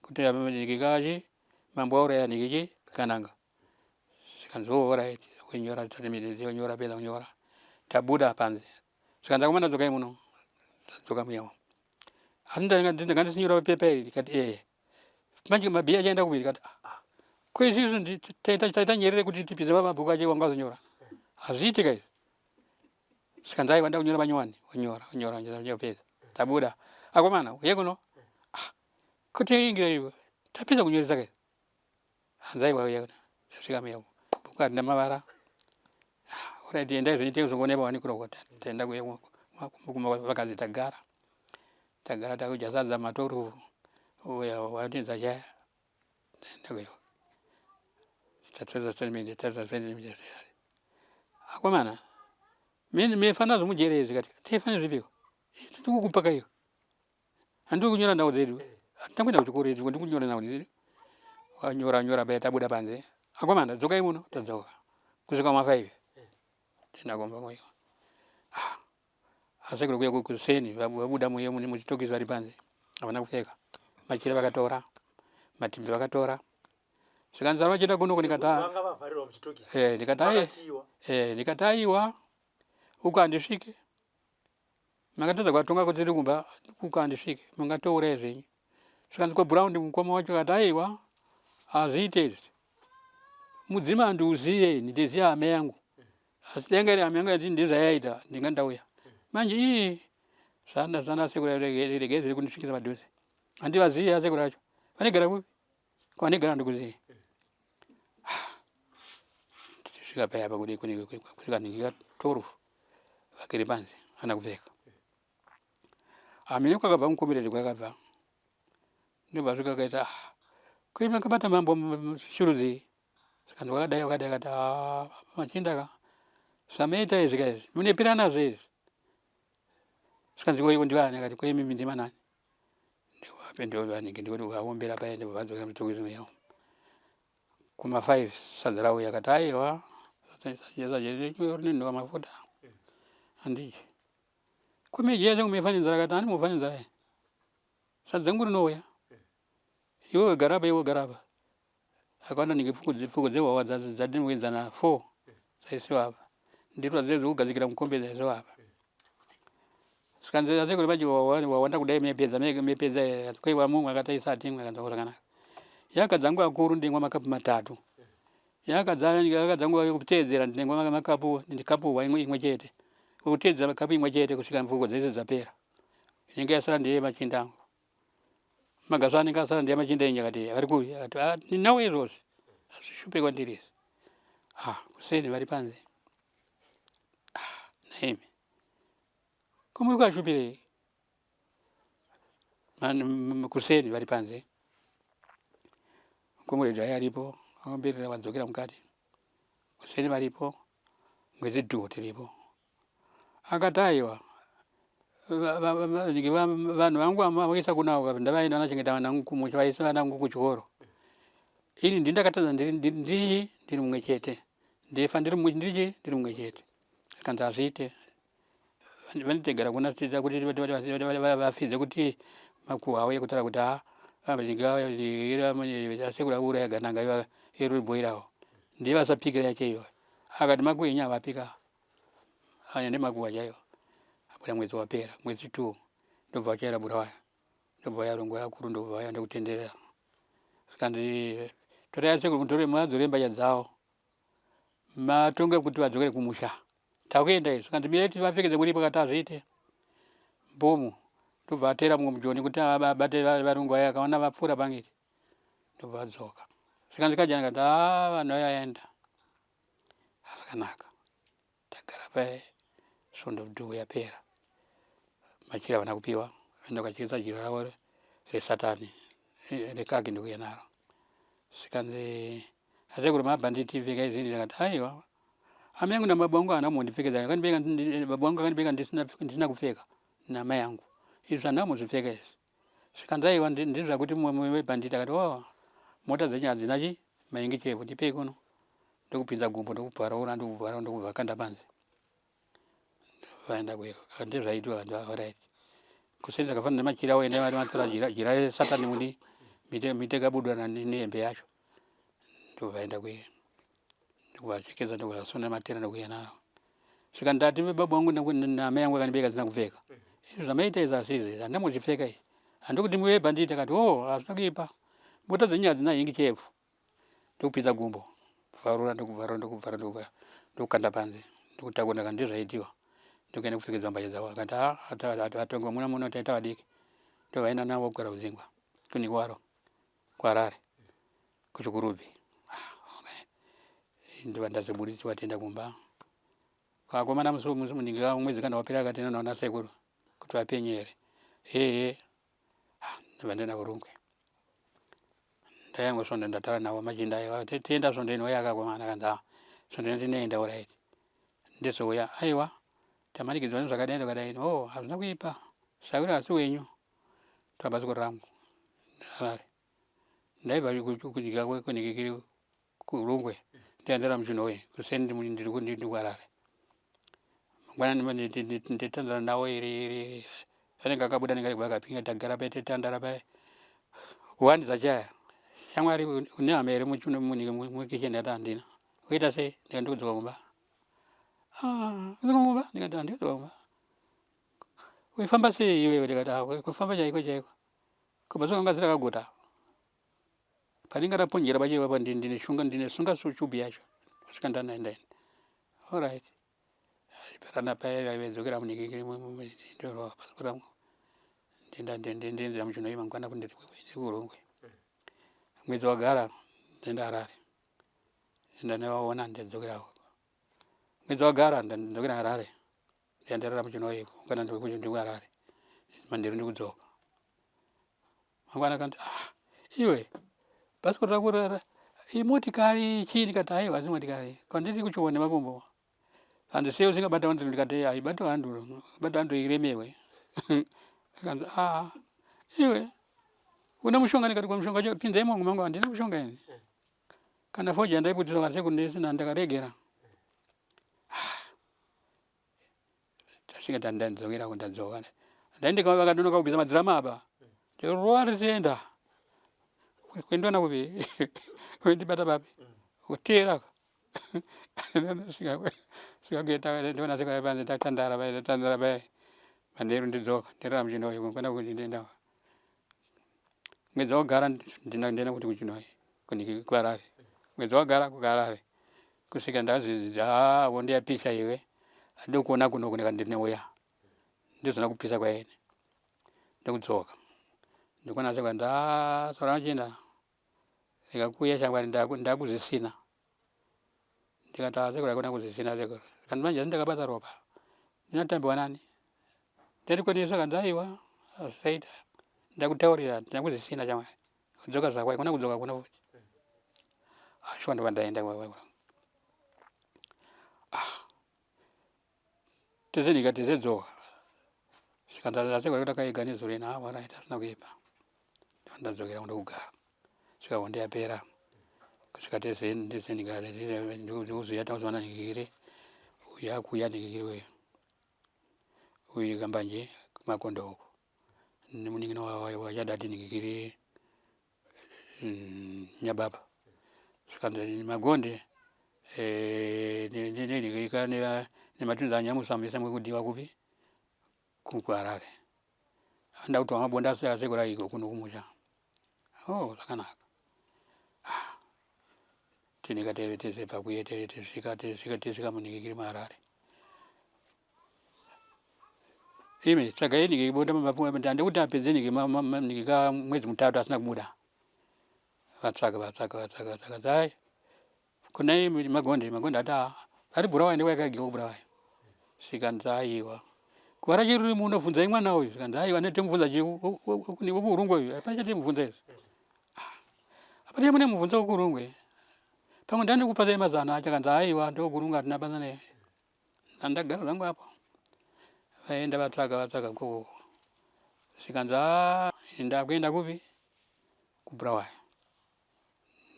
kuti ndikikachi mambo wauraya ndikichi gananga. Zvikanzi oh alright kunyora statement kunyora pedza kunyora. Tabuda panze. Zvikanzi akomana dzokai muno. Tadzoka muya. Asi ndanga ndisinyora pepa iri ndikati eh. Manje mabhiya achaenda kupi ndikati ah. Ko isusu taita nyerere kuti tipinze mabhuku acho wanga wazonyora. Hazviiti ka izvi. Zvikanzi aiwa ndakunyora manyowani. Wanyora, wanyora, wanyora pedza. Tabuda. Akomana, uye kuno. Ah. Kuti ingira iwe. Tapedza kunyoresa ka izvi. Hanzi aiwa uye kuno. Tasvika muya. Bhuku harina mavara. Ah, alright endai zvenyu tekuzokuonai pawani kuroko. Taenda kuya vakadzi tagara. Tagara takudya sadza matoru uya watinza chaya. Taenda kuya. Tatora statement, tatora statement. Akomana. Mimi mefana zvomujere izvi kati. Tefana zvipiko. Tikukupa kaiyo. Handiri kunyora nhau dzedu. Hatina kuenda kuchikoro idzi, ndiri kunyora nhau dzedu. Wanyora nyora paya tabuda panze. Akomana dzokai muno tadzoka. Kusvika ma 5. Tenda kumba moyo. Ah. Asekuru kuya kuseni vabuda muye mune muchitokisi vari panze. Havana kupfeka. Machira vakatora. Matimbi vakatora. Zvikanzi vachienda kuno ndikati vanga vavharirwa muchitokisi. Eh, ndikati aye. Eh, ndikati aiwa. Uko handisvike. Makatadza kuvatonga kuti tiri kumba kuko handisvike. Mungatouraya zvenyu. Zvikanzi ko Brown mukoma wacho akati aiwa hazviite izvi. Mudzimu handiuziye ini ndiziya hama yangu. Asi denga iri hama yangu yati ndizvayaita ndinga ndauya. Manje ii zvana zvana sekuru regei zviri kundisvikisa padhuze. Handivaziye asekuru acho. Vanigara kupi? Kwanigara ndikuziye. Tisvika paya pakuti kune kusvika nhingi torufu vakiri panze ana kupfeka. Hamene kwakabva mukomereri kwakabva. Ndobva svika kaita ah ko makabata mambo chirudzi zvikanzi wakadai wakadai akati ah machinda ka zvamaita izvi ka izvi munepira nazvo izvi zvikanzi ko ivo ndivani akati ko imimi ndimanani ndivape ndovanenge ndikuti vaombera paye ndobva vadzokera muchitokisi muyawo kuma 5 sadza rauya akati aiwa rinenhuka mafuta handidyi Kumidyi yacho mumefa nenzara akati ani mufa nenzara iyi sadza rangu rinouya iwe gara apa iwe gara apa akaona ndinge pfuko dzehwahwa dzadinokuenzana 4 dzaisiwa apa ndiro dzaizo kugadzikira mukombe dzaisiwa apa zvikanzi asekuru manje wawanda kudai mepedza mepedza kwaiwa mumwe akataisa atimwe akanzi zvakanaka yakadzangu akuru ndingwa makapu matatu Yakadzangwa yekuteedzera ndinengwa makapu ndikapuhwa imwe imwe chete. Kuteedzera kapu imwe chete kusvika mvuko dzese dzapera. Inenge yasara ndiye machinda angu. Magaso anenge asara ndiye machinda enyu akati vari kupi? Akati ah, ndinawo izvozvi. Hazvishupe kwandiri izvi. Ah, kuseni vari panze. Ah, naimi. Ko muri kuashupirei? Kuseni vari panze. Comrade aye aripo, akamberera vadzokera mukati. Kuseni varipo, mwedzi dhuwo tiripo. Akati aiwa, Vanhu vangu vaisa kunawo ndavaenda vanachengeta vana vangu kumusha, vaisa vana vangu kuchikoro. Ini ndini ndakatadza, ndiri mumwe chete, ndifa ndiri mumwe, ndiri mumwe chete. Zvikanzi hazviite, vanotegera kuna tita kuti vafidze kuti makuhwa auye kutaura kuti ha asekuru auraya gananga iribhoirawo ndiye vasapikira yacho iyoyo. Akati makuhwa enyu avapika aya ndemakuhwa chaiwo. Abuda mwedzi wapera, mwedzi 2 ndobva vachaira Bulawayo, ndobva yarongwa yakuru, ndobva vaenda kutenderera. Zvikanzi torai asekuru mutore madzore mbatya dzavo matonge kuti vadzokere kumusha, takuenda izvo. Zvikanzi mirai tivapfekedze muri pakati, hazviite mbomu. Ndobva atera mumwe mujoni kuti abate varungu vaya, akaona vapfuura pangeti ndobva adzoka. Zvikanzi kajana kati a vanhu vayaenda zvakanaka. Tagara paye svondo dhuku yapera, machira havana kupiwa, vaenda vakachekesa jira ravo resatani rekaki ndokuya naro. Zvikanzi asekuru mabhanditi pfeka izvi, ndikati aiwa amai yangu nababa vangu havana kumbondipfekedza, akandipfeka baba vangu akandipfeka ndisina kupfeka namai yangu, izvi handina kumbozvipfeka izvi. Zvikanzi aiwa ndezvakuti mumwe webhanditi akati oh mota dzenyu hadzina chi maingi chaivo, ndipei kuno, ndokupinza gumbo ndokubvarura ndokubvarura ndokuvakanda panze. Vaenda kuyo ndezvaitwa alright. Kuseni zvakafanana nemachira oenda vari matora jira jira resatani mudi mite mite kabudwa nehembe yacho, ndovaenda kuye ndokuvachekeza ndokuvasona matera ndokuya naro. Svika ndati baba vangu naamai yangu vakandibeka dzisina kupfeka izvo zvamaita izvi asi izvi handina kuzvipfeka izvi, handikuti muve bhanditi. Akati oh hazvina kuipa, mota dzenyu hadzina hingi chepfu. Ndokupinza gumbo bvarura ndokubvarura ndokubvarura ndokubvarura ndokukanda panze ndokutakura, ndakati ndezvaitiwa ndokuenda kupfekedzwa mbatya dzavo. Akati atonga muna muno taita vadiki, ndovaenda navo kugara kudzingwa kunikwaro kuHarare kuChikurubi. Ndobva ndazoburitswa tienda kumba vakomana. Musi muningi mwedzi kana wapera akati noona sekuru kuti vapenyu here. Hehe, ndobva ndaenda kuRungwe. Ndayangu svondo ndatara navo machinda aiwa tienda svondo ino yakakomana kanzi a svondo ino tinoenda alright. Ndizouya aiwa tamanikidzwa nezvakadai zvakadai. Oh hazvina kuipa, sawira asi wenyu tabhasikoro rangu Harare. Ndaibva kunyika kunhikikiri kuRungwe ndaendera muChinhoyi, kuseni ndiri kuHarare. Mangwanani nditandara nawo iri iri anenge akabuda anenge akapinga, tagara paye titandara paye wani dzachaya. Shamwari une hama here mukicheni? Ndati handina. Uita sei? Ndikati ndikudzoka kumba. Kudzoka kumba? Ndikati handikudzoka kumba. Uifamba sei iwewe? Ndikati kufamba chaiko chaiko kubva zvakanga zirakaguta panenge rapunjira pacho ipapo ndine ndine sunga chubhu yacho kusvika ndanaenda. Alright, perana paya vaidzokera munhikikiri ndorwa rangu ndendenzira muChinhoyi mangwana kuRungwe. Mwedzi wagara ndaenda Harare, ndanovaona ndadzokera. Mwedzi wagara ndadzokera Harare, ndaenderera muChinhoyi kana ndikuHarare manheru ndikudzoka mangwana. Kanti ah iwe bhasikoro rako imotikari chii? Ndikati aiwa asi motikari kwandiri kuchiona nemakumbo hanzi sei usingabata handuru? Ndikati haibata handuru, bata handuru iremewe. Kanzi ah iwe une mushonga? Ndikati kwa mushonga cho pinzai mangu mangu handina mushonga ini, kana fodya ndaiputirwa kana sekundisina ndakaregera. Tasvika ndadzokera ndadzoka ndaendeka vakadonoka kubvisa madhirama apa rova richienda kuendwa kupi kuendibata papi kuteera svika kuenda ndiona svika panze tatandara paye tatandara paye manheru ndidzoka ndirara muChinhoyi kwenda kuti ndienda mwedzi wagara ndina kuti kuChinhoyi kuHarare mwedzi wagara kuHarare kusvika ndazi haa wondiyapisa iwe handidi kuona kuno kunika ndinouya ndizona kupisa kwaene ndokudzoka ndikuona seka ndasora machinda ndikakuya shangwani ndakuzvisina. Ndikati asekuru akona kuzvisina sekuru kandi manje ndakabata ropa ndinotambiwa nani ndatikonesa. Kanzi aiwa zvaita ndakutaurira ndakuzvisina shamwari kudzoka zvakwa ikona kudzoka kuno futi ashuwa ndobva ndaenda. Ah tese ndikati tese dzoka. Svikanzi takaiga nezuro ina alright asina kuipa. Ndadzokera kundogara. Svika hondo yapera. Kusvika tese ndikuzoya takuzoona ningiri. Uyu akuuya ningiri uyu. Uyu kambanje kumakondo uko. Nemunin'ina wachadati ningiri nyababa. Svikanzi magonde nematunhu anyamusa mese muri kudiwa kupi kuHarare. Anoda kuti wamabonda asekura iko kuno kumusha. Oh zvakanaka. Tinika tese kuye tisvika tisvika tisvika munhingikiri muHarare. Imi tsvagai nhingi bonda ndandikuti apedze nhingi ka mwedzi mutatu asina kubuda. Vatsvaga vatsvaga vatsvaga vatsvaga hai kuna magonde magonde ati vari Bulawayo ndewakagiwa kuBulawayo. Svikanzi aiwa. Kuvara chiruri munobvunzai mwana uyu zvikanzi aiwa netimubvunza chii wekuHurungwe uyu hapana chatimubvunza izvi. Hapana mune mubvunza wekuHurungwe. Pamwe ndandikupasai mazano acho akanzi aiwa ndokuHurungwe hatina basa naye. Ndandagara zvangu apo. Vaenda vatsvaga vatsvaga ikoko. Zvikanzi ndakuenda kupi? KuBulawayo.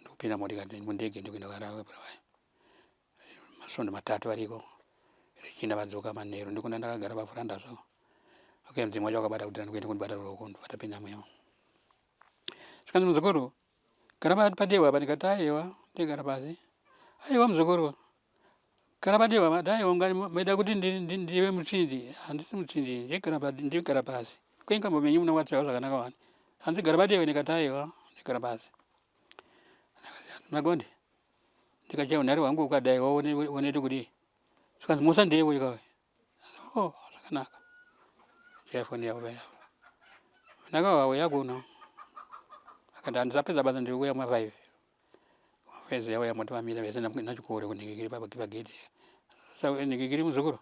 Ndokupinda motikari mundege ndokuenda kuBulawayo. Masvondo matatu variko. Richina vadzoka manheru ndikuna ndakagara pafuranda so. Okay mudzimu wacho wakabata kuti ndikuenda kundibata ruoko ndobva tapinda muya. Zvikanzi muzukuru gara padewa apa ndikati aiwa ndigara pasi. Aiwa muzukuru gara padewa ati aiwa maida kuti ndive mutsindi handisi mutsindi ndigara pasi. Kuinga menyu munowatsvaga zvakanaka wani. Hanzi gara padewa ndikati aiwa ndigara pasi. Magonde ndikachaya unhare hwangu ukadai waoneti kudii. Zvikanzi musa ndewe ikawe. Oh zvakanaka. Chaya foni yavo paya. Ndakauya kuno. Akati handisapedza basa ndiri kuuya ma5. Fezi yauya moti vamira vese nachikoro kunhingikiri pagedhi. Saka nhingikiri muzukuru.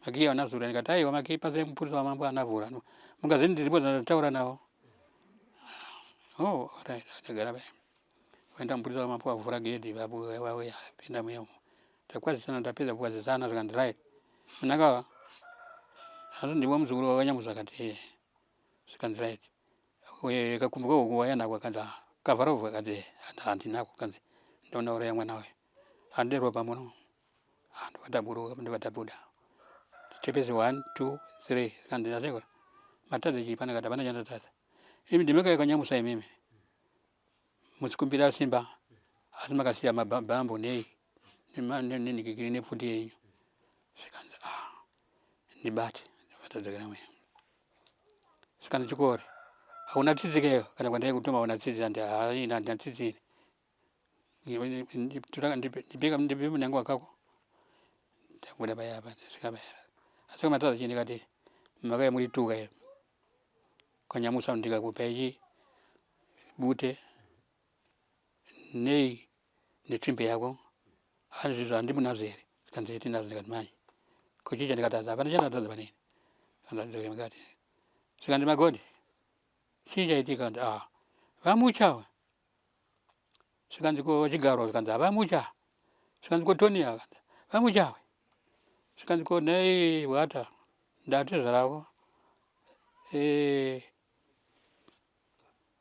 Makiyi anavhura ndikati aiwa makiyi pasai mupurisa wamambo anavhura. Mungazini ndiripo ndataura navo. Oh right ndagara paya. Vaenda mupurisa wamambo avhura gedhi vauya pinda muya umu. Takwazisana tapedza kukwazisana zvikanzi right. Munakawa asi ndiwe muzukuru wakanyamusa akati eh. Zvikanzi right. Kakumbuka uku waya nako akanzi kavharovhu akati handinako kanzi ndoona uraya mwana uyu. Handiderwa pamuno. Ndobva ndobva Tepesi 1 2 3 kanzi ndasekura. Matadza chii pana kati hapana chandatadza. Imi ndimi yakanyamusa imimi. Musikumbira simba asi makasiya mabhambo nei nenhikikiri nepfuti yenyu. Zvikanzi ndibate ndobva muya. Zvikanzi chikore hauna tsitsi keyo kana kwandai kutuma hauna tsitsi andi haina handina tsitsi ini. Ndipe munango wakako. Ndabuda paya apa ndasvika paya. Asi matadza chii ndikati makauya murituka iyo. Kanyamusa ndikakupai chii bute nei netsvimbo yako hanzi handimunazvo here zvikanzi tinazvo ndikati manje kuchicha ndikatadza hapana chandatadza panini andadzokera mukati zvikanzi magonde chii chaitika kanzi vamucha zvikanzi ko chigaro zvikanzi havamucha zvikanzi ko tonia kanzi vamucha zvikanzi ko nei bwata ndati zvaravo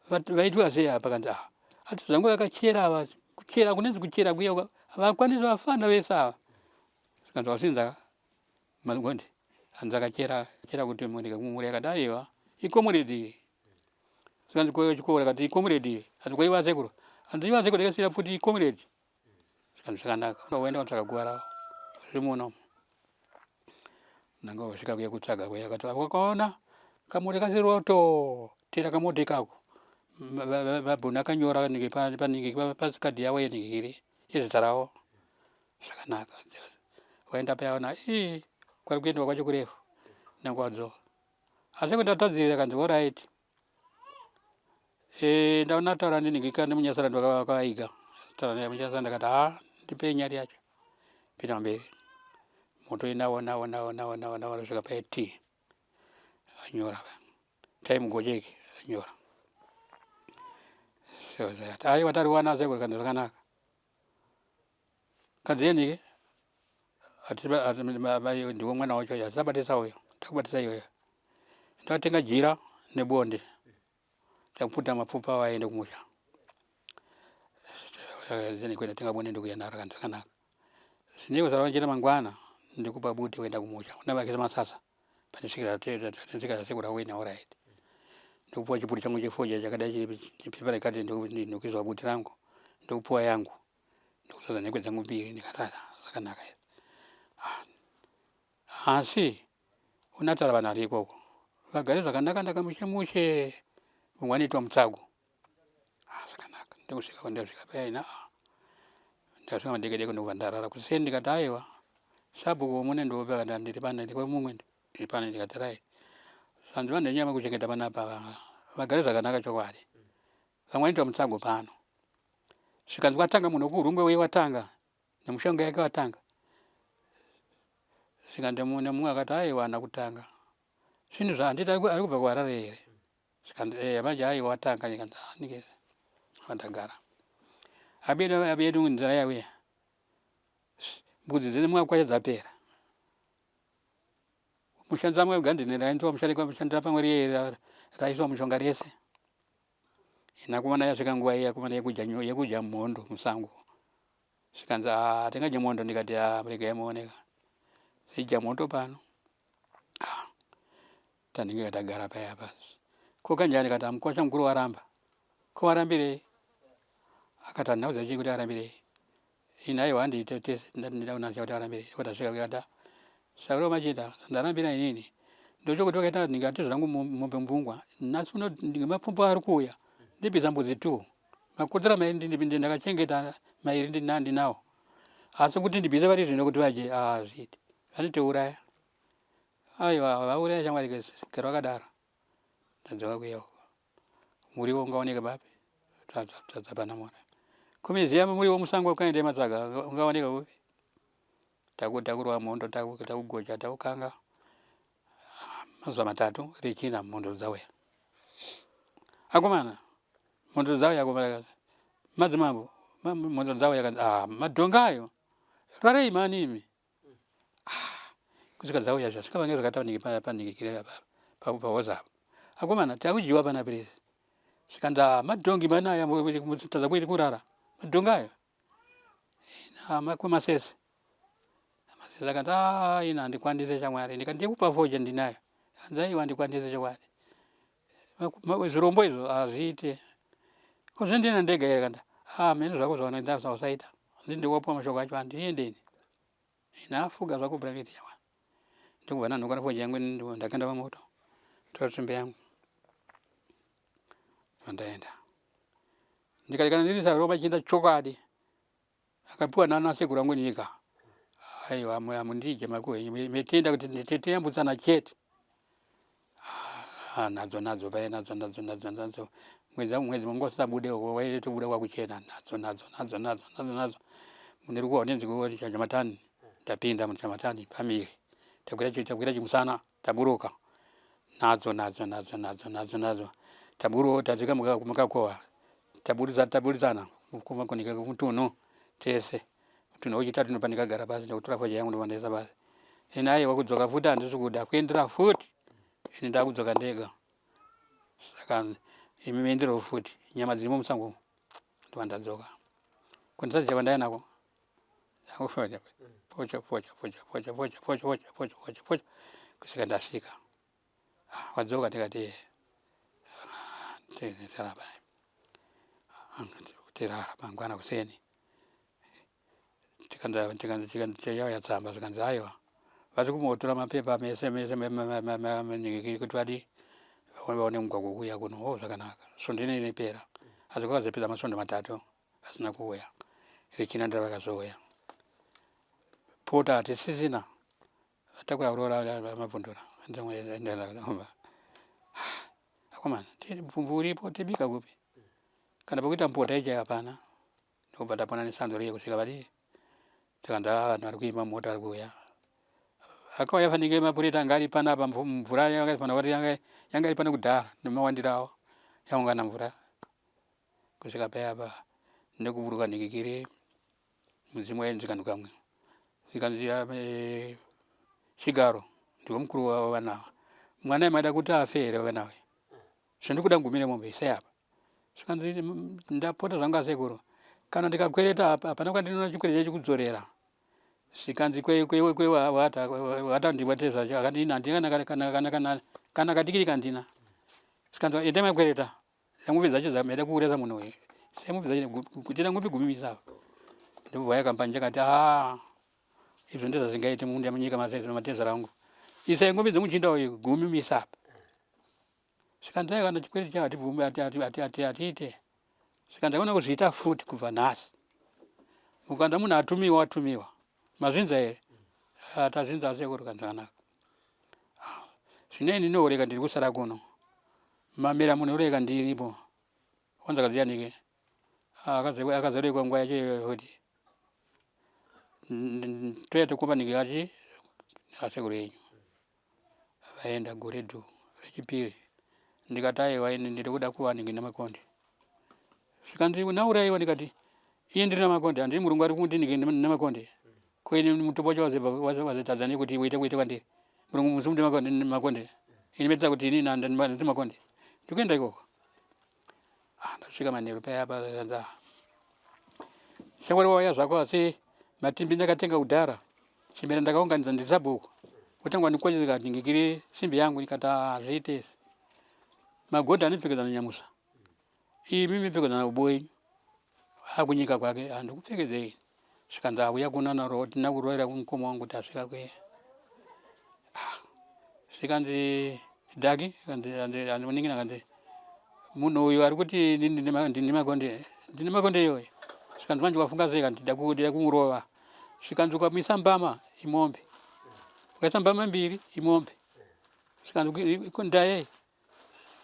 vaitwa sei apa kanzi ati zvangu vakachera ava kuchera kunenzi kuchera kuya havakwanisi vafana vese ava zvikanzi wasinza magonde hanzi akachera chera kuti ndikamumuri akati aiwa icomrade zvikanzi ko chikoro akati icomrade hanzi kwaiwa sekuru hanzi iwa sekuru ndakasiyira pfuti icomrade zvikanzi zvakanaka waenda kutsvaga guva ravo riri muno nanga wasvika kuya kutsvaga kuya akati wakaona kamuri kasiroto tera kamota ikako mabhunu akanyora panenge pasikadhi yavo yenhingiri yezita ravo zvakanaka waenda payaona ii kwari kuendwa kwacho kurefu nanga wadzoka asi kundatadzirira kanzi alright ndaona taura nenhingika nemunyasarandi wakavaiga taura nemunyasarandi akati ha ndipei nyari yacho pinda mberi moto inawo nawo nawo nawo nawo nawo kusvika paiti anyora time gojeki anyora aiwa tariwana sekuru kanzi zvakanaka kanzi yenike ndiwe mwana wacho hatisabatisa uyo takubatisa iyoyo Ndakatenga jira nebonde takuputa mapfupa waende kumusha. Ndatenga bonde ndikuya naro zvakanaka. Zvineko zvaravanjira mangwana ndikupa bute kuenda kumusha. Ndavakisa masasa panisvikira sekura wena alright. Ndikupuwa chipuri changu chefoja chakadai chiri pepa rekati ndikuiswa bute rangu ndokupuwa yangu ndikusadza nhekwe dzangu mbiri ndikatata zvakanaka izvi. Asi unatara vanhu vari ikoko vagare zvakanaka ndaka mushe mushe mumwe anoitwa mutsago. Ah, zvakanaka ndikusvika ndasvika paina ndasvika madekedeke ndobva ndarara kuseni ndikati aiwa sabhuku mune ndopa ndiri pana ndiri mumwe ndiri pana ndikati rai zvanzi vanhu venyama kuchengeta panapa vagare zvakanaka chokwadi vamwe vanoitwa mutsago pano zvikanzi watanga munhu wekuhurungwe uye watanga nemushonga yake watanga zvikanzi nemumwe akati aiwa haana kutanga zvinhu zvahanditi ari kubva kuharare here zvikanzi eh manje aiwa watanga ndikanzi ah nike vandagara abedu abedu nzira yauya mbudzi dzene mwakwasha dzapera mushandira mwe gandini rainzwa mushandira pamwe riye raiswa mushonga rese ina kumana yasvika nguva iya kumana yekudya yekudya mhondo musango zvikanzi ah tingadye mhondo ndikati ah regai muoneka zidya mhondo pano ah tanenge tagara paya pasi ko kanjani kati amukwasha mukuru waramba ko warambirei akati handina kuziva chii kuti arambirei ini aiwa handiite tese ndida kunanzia kuti arambirei ndiko tasvika kuyata sauro machinda ndarambira inini ndochokuti vakaita ndingati zvangu mombe mbungwa nhasi uno mapfumbu ari kuuya ndibvisa mbudzi two makodzera mairi ndakachengeta mairi ndinawo asi kuti ndibvise vari zvino kuti vadye hazviiti vanotiuraya aiwa vauraya shamwari gara vakadaro ndadzoka kuya uko muriwo ungaoneke papi tadza pana mona kumiziya muriwo musango ukaenda matsaga ungaoneka kupi takurwa mondo takugocha takukanga mazuva matatu rechina mondo dzauya akomana mondo dzauya akomana madzimambo mondo dzauya kanzi ah madhonga ayo rarei mani imi kusvika dzauya zvasvika vange zvakatauniki panhingikire pahoza apo akomana takudyiwa pana pirisi zvikanzi ah, madhongi mani aya tadza kuiri kurara madhongi ayo kwemasese masese akati ah, ina handikwanise shamwari ndikati ndikupa foja ndinayo anzi aiwa handikwanise chokwadi zvirombo izvo hazviite ko zvendina ndega here kanda ah mheno zvako zvaona usaita ndindiwapuwa mashoko acho handiendeni Inafuga zvako blanket yawa. Ndikubva ndanhuka nefoji yangu ndakaenda pamoto. Tora tsvimbo yangu. Ndaenda. Ndikati kana ndiri saroma chinda chokwadi. Akapiwa nana sekuru angu nyika. Aiwa amundije makuhwa enyu. Metenda kuti tiyambutsana chete. Ah, nadzo nadzo paye nadzo nadzo nadzo nadzo mwedzi mwedzi wangu usabude waitobuda kwakuchena nadzo nadzo nadzo nadzo nadzo nadzo munirikuwa unenziko chamatani ndapinda muchamatani pamiri takwira takwira chimusana taburuka nadzo nadzo nadzo nadzo nadzo nadzo taburuka tasvika mukakowa taburitsa taburitsana kunika mutunhu tese mutunhu wechitatu ndopandikagara pasi ndikutora foja yangu ndovandaisa pasi ini aiwa kudzoka futi handisi kuda kuendera futi ini ndakudzoka ndega saka imi muenderewo futi nyama dzirimo musango ndova ndadzoka kwandisaziva kwandaya nako ndakufoja foja foja foja foja foja foja foja foja foja foja kusvika ndasvika ah, wadzoka ndikati ah, tarapa ah, tirara mangwana kuseni Tikanzi tsamba zvikanzi aiwa vari kumotora mapepa mese mese kuti vadi vaone mugwagwa kuuya kuno o oh, zvakanaka svondo ino inopera asi kwakazopedza masvondo matatu asina kuuya rechina ndira vakazouya pota hatisisina vatakura kuroora mabvundura akomana mupfumvu uripo tibika kupi kana pekuita mpota ichai hapana Ndokubva ndapona nesanzo riye kusvika vadii takanzwa vanhu vari kuimba mota vari kuuya akauya fanike mapureta anga ari panapa mvura yanga ifanira kuti yanga iri pano kudhara nemawandiro awo yaungana mvura kusvika paya pa nekuburuka nhikikiri mudzimu wainzi kanhu kamwe zvikanzi eh, chigaro ndiwo mukuru wavana ava. Mwana maida kuti afe here wanawe? Zvandikuda ngumire mombe isai apa. Zvikanzi ndapota zvangu asekuru. Kana ndikakwereta apa hapana kwandinoona chikwereti chekudzorera. Zvikanzi kwe kwe kwe wata wata ndibate zvacho akati ina handina kana kana kana kana kana katikiti kandina. Zvikanzi enda makwereta. Ngombe dzacho dzameda kuuraya munhu uyu. Sei ngombe dzacho kuti ngombe gumimisa apa. Ndobva yakambanja kati ah izvo ndezvazingaite munda munyika matezvara angu. Isai ngombe dzemuchinda uyu gumimisa apa. Zvikanzi aiwa kana chikwereti chavo hatibvumi hatiite. Zvikanzi hakuna kuzviita futi kubva nhasi. Mukanza munhu atumiwa atumiwa. Mazvinza here? Ah, tazvinza asekuru kanzi zvakanaka. Ah, zvino ini ndinooreka ndiri kusara kuno. Mamera munhu ureka ndiripo. Wanza kaziyanike. Ah, akazorekwa nguva yacho iyoyo futi. Toya tokomba ndikati asekuru yenyu. Vaenda gore dhu rechipiri. Ndikati aiwa ini ndiri kuda kuva ndinge nemakonde. Zvikanzi unauraiwa ndikati iye ndiri namakonde handiri murungu ari kuti ndinge nemakonde. Ko ini mutupo wacho wazotadza nei kuti uite kuite kwandiri. Murungu musi muti makonde. Ini metsa kuti ini ndandi makonde. Ndikuenda ikoko. Ah, ndasvika manheru paya pa nda. Shamwari wauya zvako asi matimbi ndakatenga kudhara. Chimera ndakaunganidza ndiri sabhuku. Kutanga ndikocheza ndikati ndingikire simbi yangu ndikati hazviite izvi. Magodha anopfekedzana nyamusa. Imi mipfekedzana uboyi. Akunyika kwake handikupfekedzei. Zvikanzi auya kuno tina kuroera kumukoma wangu kuti asvika kuye. Ah, zvikanzi dhaki anoningina kanzi munhu uyu ari kuti ndine makonde ndine makonde iyoyo. Zvikanzi manje wafunga sei kanzi ndida kumurova. Zvikanzi ukamisa mbama imombe. Ukaisa mbama mbiri imombe. Zvikanzi ndaye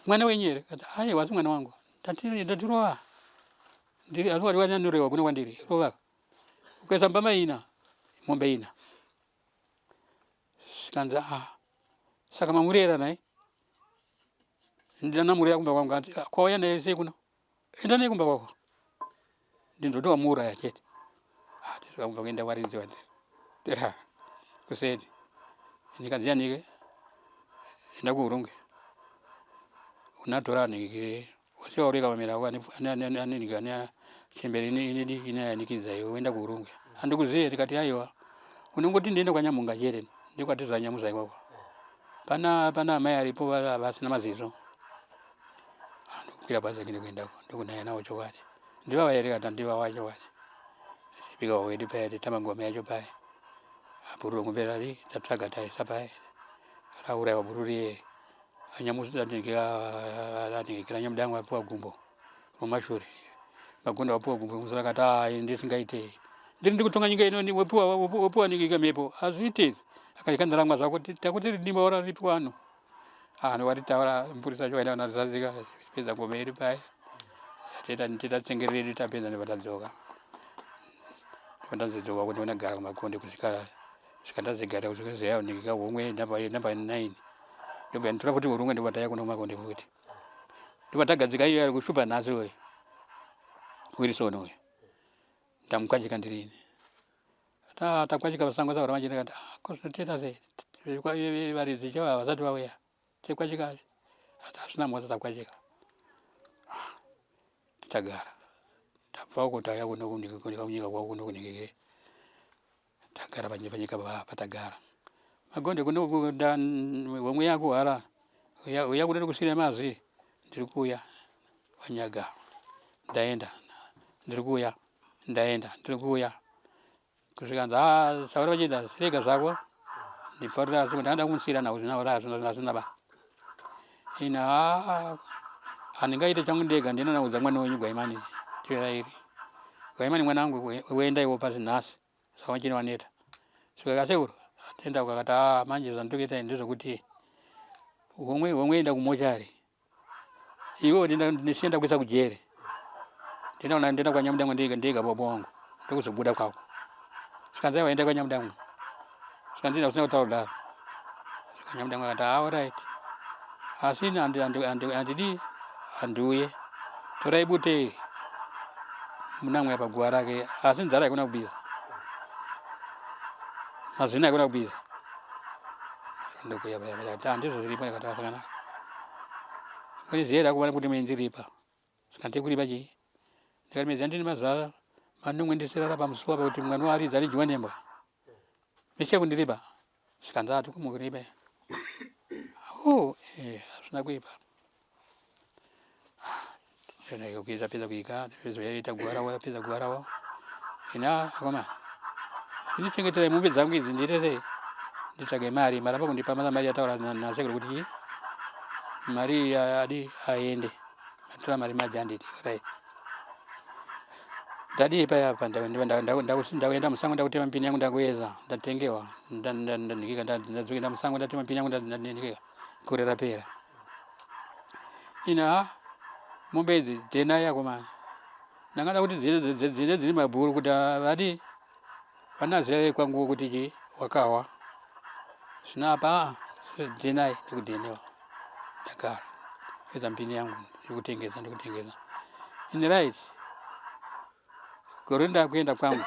mwana wenyu here? Kati aiwa asi mwana wangu. Ndatirova. Ndiri asi wari wanyanorewa kuno kwandiri. Rova. Ukaisa mbama ina mombe ina. Zvikanzi ah saka mamurera naye. Ndinamurera kumba kwangu ati kwauya naye sei kuno? Enda naye kumba kwako. Ndinzoti wamuuraya chete. Ah tisvika kumba kuenda kwaridziwa ndira kuseni. Ndikanzi yanike enda kuurunge. Unatora anike wasiwa ureka mamera ako anenge ane chembere inedi inayanikidza iwe woenda kuurunge. Handikuziye ndikati aiwa unongoti ndiende kwanyamunga chete ndikwatizwa nyamuza ikoko. Pana pana amai aripo vasina maziso. Ndokukwira bhazi rake kuendako ndokunaya nawo chokwadi. Ndivava here kana ndivava chokwadi. Tipika wedu paya titamba ngoma yacho paya. Bhuru romombe rari tatsvaga taisa paya. Rauraiwa bhuru riye. Anyamusi anyamudangu apiwa gumbo romashure. Magonda wapiwa gumbo romusoro akati ah ndisingaite. Ndiri ndikutonga nyika ino wepiwa wepiwa nyika mhepo. Hazviite. Akati kandarangwa zvako takuti ridimba ora ripiwa ano. Ah ndovatitaura mupurisa acho vaenda vanatizadzika pedza ngoma yedu paya. Teta teta tsengerere yedu tapedza ndobva tadzoka. Ndobva tazodzoka kuti ndonagara kumakonde kusvika svika ndazigara kusvika zeya ndika homwe namba namba 9. Ndobva nditora futi urumwe ndobva taya kuno kumakonde futi. Ndobva tagadzika iyo ari kushupa nhasi uyu. Wilson uyu. Ndamukwachika ndirini. Takwachika pasango saura manje ndikati ah ko zvinotoita sei? Varidzi chava vasati vauya. Tekwachika hazvina mhosva takwachika. Ah, tagara. Tabva uko tauya kuno kunyika kwako kuno kuningire. Tagara panyika patagara. Magonde kuno homwe yako hara. Uya kuno kusina mazwi. Ndiri kuuya wanyaga. Ndaenda. Ndiri kuuya. Ndaenda. Ndiri kuuya. Kusvika nza saura vachienda rega zvako. Ndipfarira asi ndanga kumusiyira nhau zvina ora hazvina hazvina basa. Ina haa handingaite changu ndega ndinonaudza mwana wenyu Gwaimani tivairi. Gwaimani mwana wangu wenda iwo pasi nhasi. Saka wachine waneta. Svika kasekuru atenda kakati haa manje zvandikuita ndezvekuti homwe homwe enda kumochari. Iwe ndisienda kuisa kujere. Ndenda ndenda kwa Nyamudango ndega ndega baba wangu. Ndokuzobuda kwako. Saka waenda kwa Nyamudango. Saka ndina kusina kutaura kudaro. Saka Nyamudango akati ah alright. Asi ini handidi handiuye. Torai bute iri. Munamwe apa guva rake asi nzara haikona kubiza. Mazino haikona kubiza. Ndokuya paya ndikati ah ndizvo zviripo ndikati ah zvakanaka. Kwete zera kuona kuti mendiripa. Saka ndikuripa chii? Ndikati medza ndine mazuva manomwe ndisirara pamusuwa pakuti mwana waridza aridyiwa nembwa. Meche kundiripa. Saka ndati kumukuripa. Oh, eh, hazvina kuipa. Kuita pedza kuika, pedza yaita guhara pedza guhara wao. Ina akoma. Indichengeterai mombe dzangu idzi ndiite sei? Nditsvage mari, maramba kundipa mari yataura nasekuru kuti mari adi aende. Matora mari maji anditi right. Ndadii paya apa ndakuenda musango ndakutema mpini yangu ndakueza ndatengewa ndandigika ndadzoenda musango ndatema mpini yangu ndandigika gore rapera. Ina mombe idzi dhenai akomana. Ndangada kuti dzine dzine mabhuru kuti vadi vanaziva kwangu kuti chi wakawa. Zvino apa dhenai ndikudhenewa. Ndagara. Pedza mpini yangu ndikutengesa ndikutengesa. In right. Gore ndakuenda kwangu.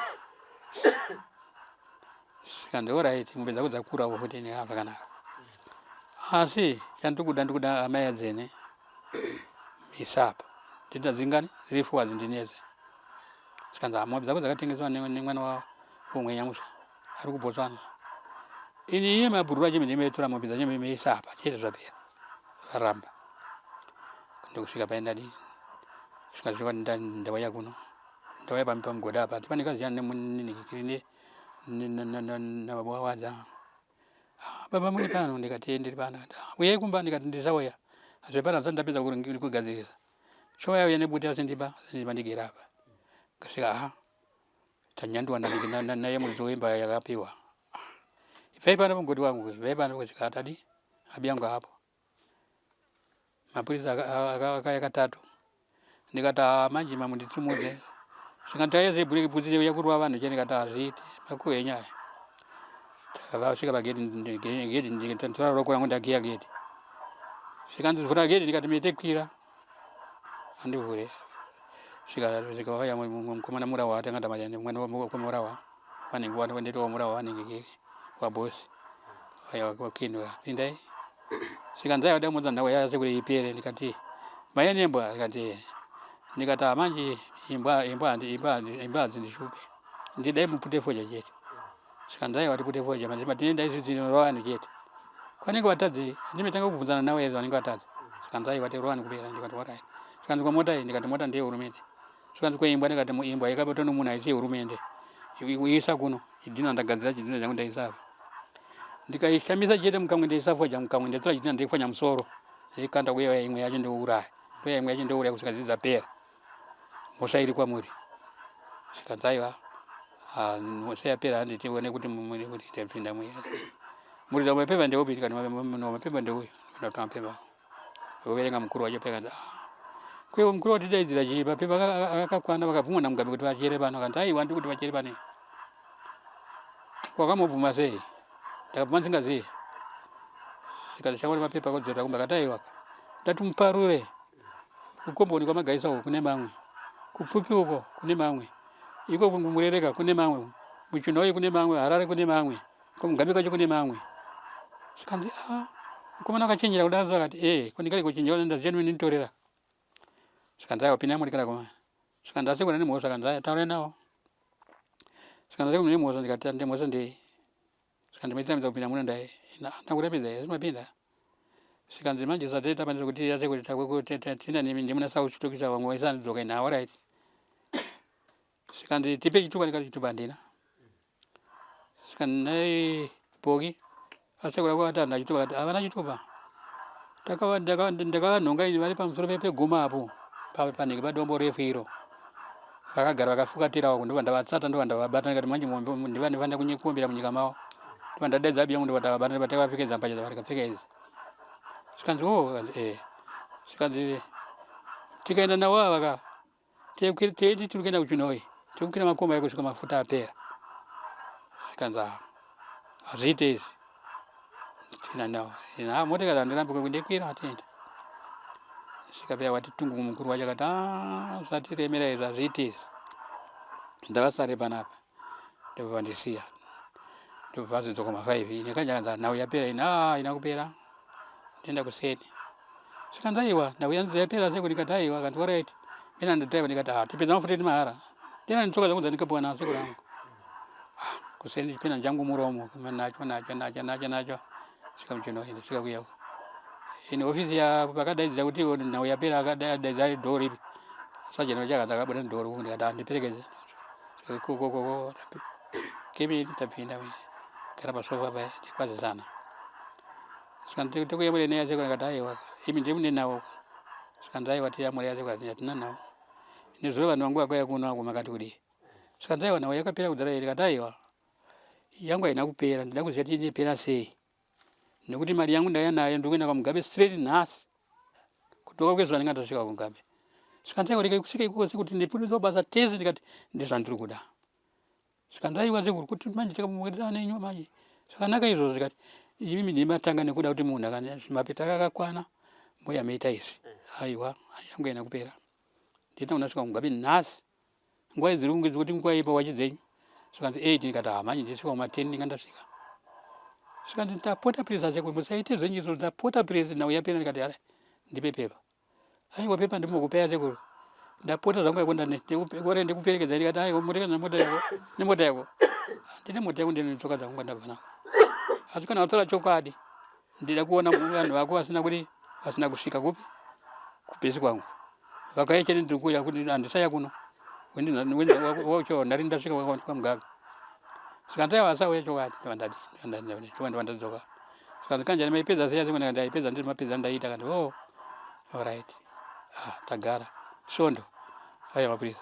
Zvikanzi alright mombe dzako dzakurawo futi ne zvakanaka. Asi chandikuda ndikuda amai adzene misapa. Ndita dzingani? Dziri four dzindinetse. Zvikanzi ah mombe dzako dzakatengeswa nemwana wa womwenyamusha ari kuBotswana. Ini iye mabhuru acho ndimeitora mombe dzacho meisa apa chete zvapera. Varamba. Ndokusvika paye ndadii? Kusvika zvika ndauya kuno. Ndauya pamugodhi apa ndipanika nemuninhikiri nababa wawadza. Ah, baba muri pano ndikati ndiri pano. Ah, uyai kumba ndikati ndisauya. Zvepano ndisati ndapedza kugadzirisa. Chouya uya nebute asindipa asindipa ndigere apa. Kusvika aha tanyandiwa naye muridzi wemba yakapiwa. Ibvai pano pamugodhi wangu, ibvai pano kusvika atadi abiyangu apo. Mapurisa akauya katatu ndikati haa manje mamunditsimudze zvikanzi taize bhureki bvudzi reuya kurova vanhu che ndikati hazviiti makuhwa enyu aya takavasvika pagedhi gedhi ndikatora roko rangu ndakiya gedhi zvikanzi vhura gedhi ndikati mete kwira andivhure svika svika waya mukomana murawa tanga tamanya mwana murawa vanenge wanditowa murawa vanenge kiri wabosi waya wakinura pindai zvikanzi aiwa dai mudza nhau yase kuti ipere ndikati maiya nembwa ndikati ndikati ah, manje imbwa imbwa handi imbwa imbwa hadzindishupe ndidai mupute fodya chete zvikanzi aiwa tipute fodya manje matinoenda isu tinorova vanhu chete kwanenge vatadzi handimetanga kubvunzana nawo here vanenge vatadzi zvikanzi aiwa tirova kupera ndikati orit zvikanzi kwamota iyi ndikati mota ndeyehurumende zvikanzi kweimbwa ndikati imbwa yakabatwa nomunhu haisi yehurumende isa kuno chidhina ndagadzira chidhina changu ndaisa apa ndikaishamisa chete mukamwe ndaisa fodya mukamwe ndatora chidhina ndaifwanya musoro ndaikanda kuya imwe yacho ndouraya ndoya imwe yacho ndouraya kusvika dzidzi dzapera mhosva iri kwamuri zvikanzi aiwa ah, mhosva yapera handi tione kuti kuti ndapinda muya muridza mapepa ndeupi ndikati mapepa ndeuyu ndinotora mapepa Voverenga mukuru wacho peka ah. Kwewo mukuru watidaidzira chii papepa akakwana vakabvumwa naMugabe kuti vachere pano akanzi aiwa ndikuti vachere pane wakamubvuma sei ndakabvuma ndisingazii zvikanzi shamwari mapepa akodzorera kumba akati aiwa ndati muparure kukomboni kwamagaisa uko kune mamwe kupfupi uko kune mamwe iko kumurereka kune mamwe muchinhoyi kune mamwe harare kune mamwe Kumugabe kwacho kune mamwe. Zvikanzi ah mukomana akachenjera kudaro so akati eh ko ndingade kuchenjera ndaziva ndinitorera. Zvikanzi aiwa pinda muri kana kuma. Zvikanzi asi kuna nemhosva kanzi aya taura nawo. Zvikanzi asi kuna nemhosva ndikati ande mhosva ndei. Zvikanzi maitira kupinda muno ndai. Ndakurambidza asi mapinda. Zvikanzi manje zvateta panze kuti yase kuti takwe tina nemi ndimuna sauchitokisa vamwe vaisandidzoka ina alright. Zvikanzi tipe chitupa ndikati chitupa handina. Zvikanzi nhai Poki asekuru ako ati handina chitupa akati havana chitupa. Ndakavanhonga ini vari pamusoro peguma apo panenge padombo refu iro. Vakagara vakafukatira uko ndobva ndavatsata ndobva ndavabata ndikati manje mombe ndivanofanira kumbira munyika mavo. Ndobva ndadaidza abi yangu ndobva ndavabata ndobva takavapfekedza mbatya dzavari idzi. Zvikanzi oh zvikanzi eh. Zvikanzi tikaenda navo ava ka Teiti tiri kuenda kuChinhoyi tiri kukwira makomba ekusvika mafuta apera. Zvikanzi ah, hazviite izvi. Tina nawo. Ina motikari handirambi kundikwira atiende. Svika paya wati tungu mukuru wacho akati ah zvatiremera izvi hazviite izvi. Ndavasare panapa. Ndobva vandisiya. Ndobva azodzoka ma5 ine kanjanza nhau yapera ine a ina kupera ndenda kuseni. Saka ndaiwa nhau yanzi yapera seko ndikati aiwa kanti alright. Mina ndadriver ndikati ah tipedza mafuta eti mahara. Ndina nditsoka dzangu dzandikapuwa nasekuru angu. Ah kuseni chipinda njangu muromo nacho nacho nacho nacho nacho. Svika muchino ine svika kuya. Ine ofisi ya pakadaidzira kuti nhau yapera akadaidzira ari door ripi. Sajeni wacho akabuda door ndikati ah ndiperekedze. Svika ikoko koko kemi tapinda gara pasofa paya tikwazisana. Saka ndikuyamura neya sekuru ndikati aiwa imi ndiye mune nawo. Saka ndaiwa tiyamura ya sekuru hatina nawo. Nezuro vanhu vangu vakauya kuno vangu makati kudii. Saka ndaiwa nawo yakapera kudhara ndikati aiwa yangu haina kupera ndida kuziva kuti inopera sei. Nekuti mari yangu ndaiya nayo ndikuenda kwaMugabe straight nhasi. Kutoka kwezuva ndinga ndasvika kwaMugabe. Saka ndaiwa rega kusvika ikoko sekuti ndipundiswa basa tese ndikati ndezvandiri kuda. Saka ndaiwa sekuru kuti manje tikamuwirira nenyu manje zvakanaka izvozvo zvikati imi ndimi matanga nekuda kuti munhu akane mapepa ake akakwana mbuya maita izvi aiwa yangu haina kupera ndinoita kunasvika kuMugabe nhasi nguva idziri kunge dzikuti nguva ipa wachi dzenyu zvikanzi 8 ndikati ha manje ndisvika kuma 10 ndinga ndasvika zvikanzi ndapota please asekuru musaite zvenyu izvo ndapota please nhau yapera ndikati hara ndipe pepa Aiwa pepa ndimbokupa sekuru. Ndapota zvangu yako ndane ndikupere ndikuperekedza ndikati aiwa moteka nemota yako nemota yako. Ndine mota yangu ndine tsoka dzangu kwandabva nako. Asi kana watora chokwadi ndida kuona vanhu vako vasina kuti vasina kusvika kupi kubhesi kwangu. Vakauya chete ndiri kuuya kuti handisaya kuno. Wacho ndari ndasvika kwaMugabe. Saka ndaiva vasauya chokwadi ndandadi ndandadi ndadzoka. Saka kanjani maipedza sei asi ndikati ndaipedza ndiri mapedza ndaita kanti oh alright ah tagara svondo aya mapurisa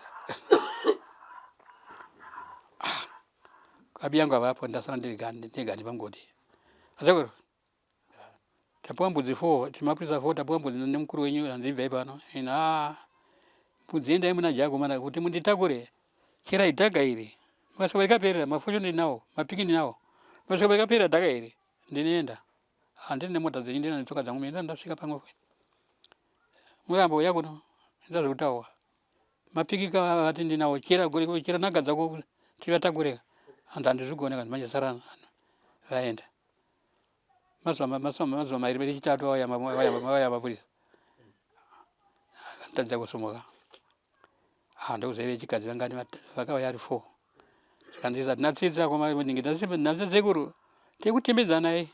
ah kabi yangu avapo ndasara ndiri gani ndegani pangodi asekuru tapuwa mbudzi 4 timapurisa 4 tapuwa mbudzi nemukuru wenyu hanzi ibvai pano ina ah mbudzi endai muna jago mana kuti munditakure Cherai dhaga iri. Makasvika rikaperera mafucho ndinawo, mapiki ndinawo. Makasvika rikaperera dhaga iri ndinoenda. Handina nemota dzenyu ndina netsoka dzangu mene ndasvika pamwe. Murambo uya kuno ndazvikutaura. Mapiki ka vati ndinawo chera gore chera naga dzako tivatakure. Hanzi handizvigone kanzi manje sarana. Vaenda. Mazuva mazuva mazuva mairi echitatu vauya vauya mapurisa. Akatadza kusumuka. Ah, ndokuzaive chikadzi vangani vakauya ari four zvikanzi hatina tsitsi akoma ndinge nasekuru tekutembedzana i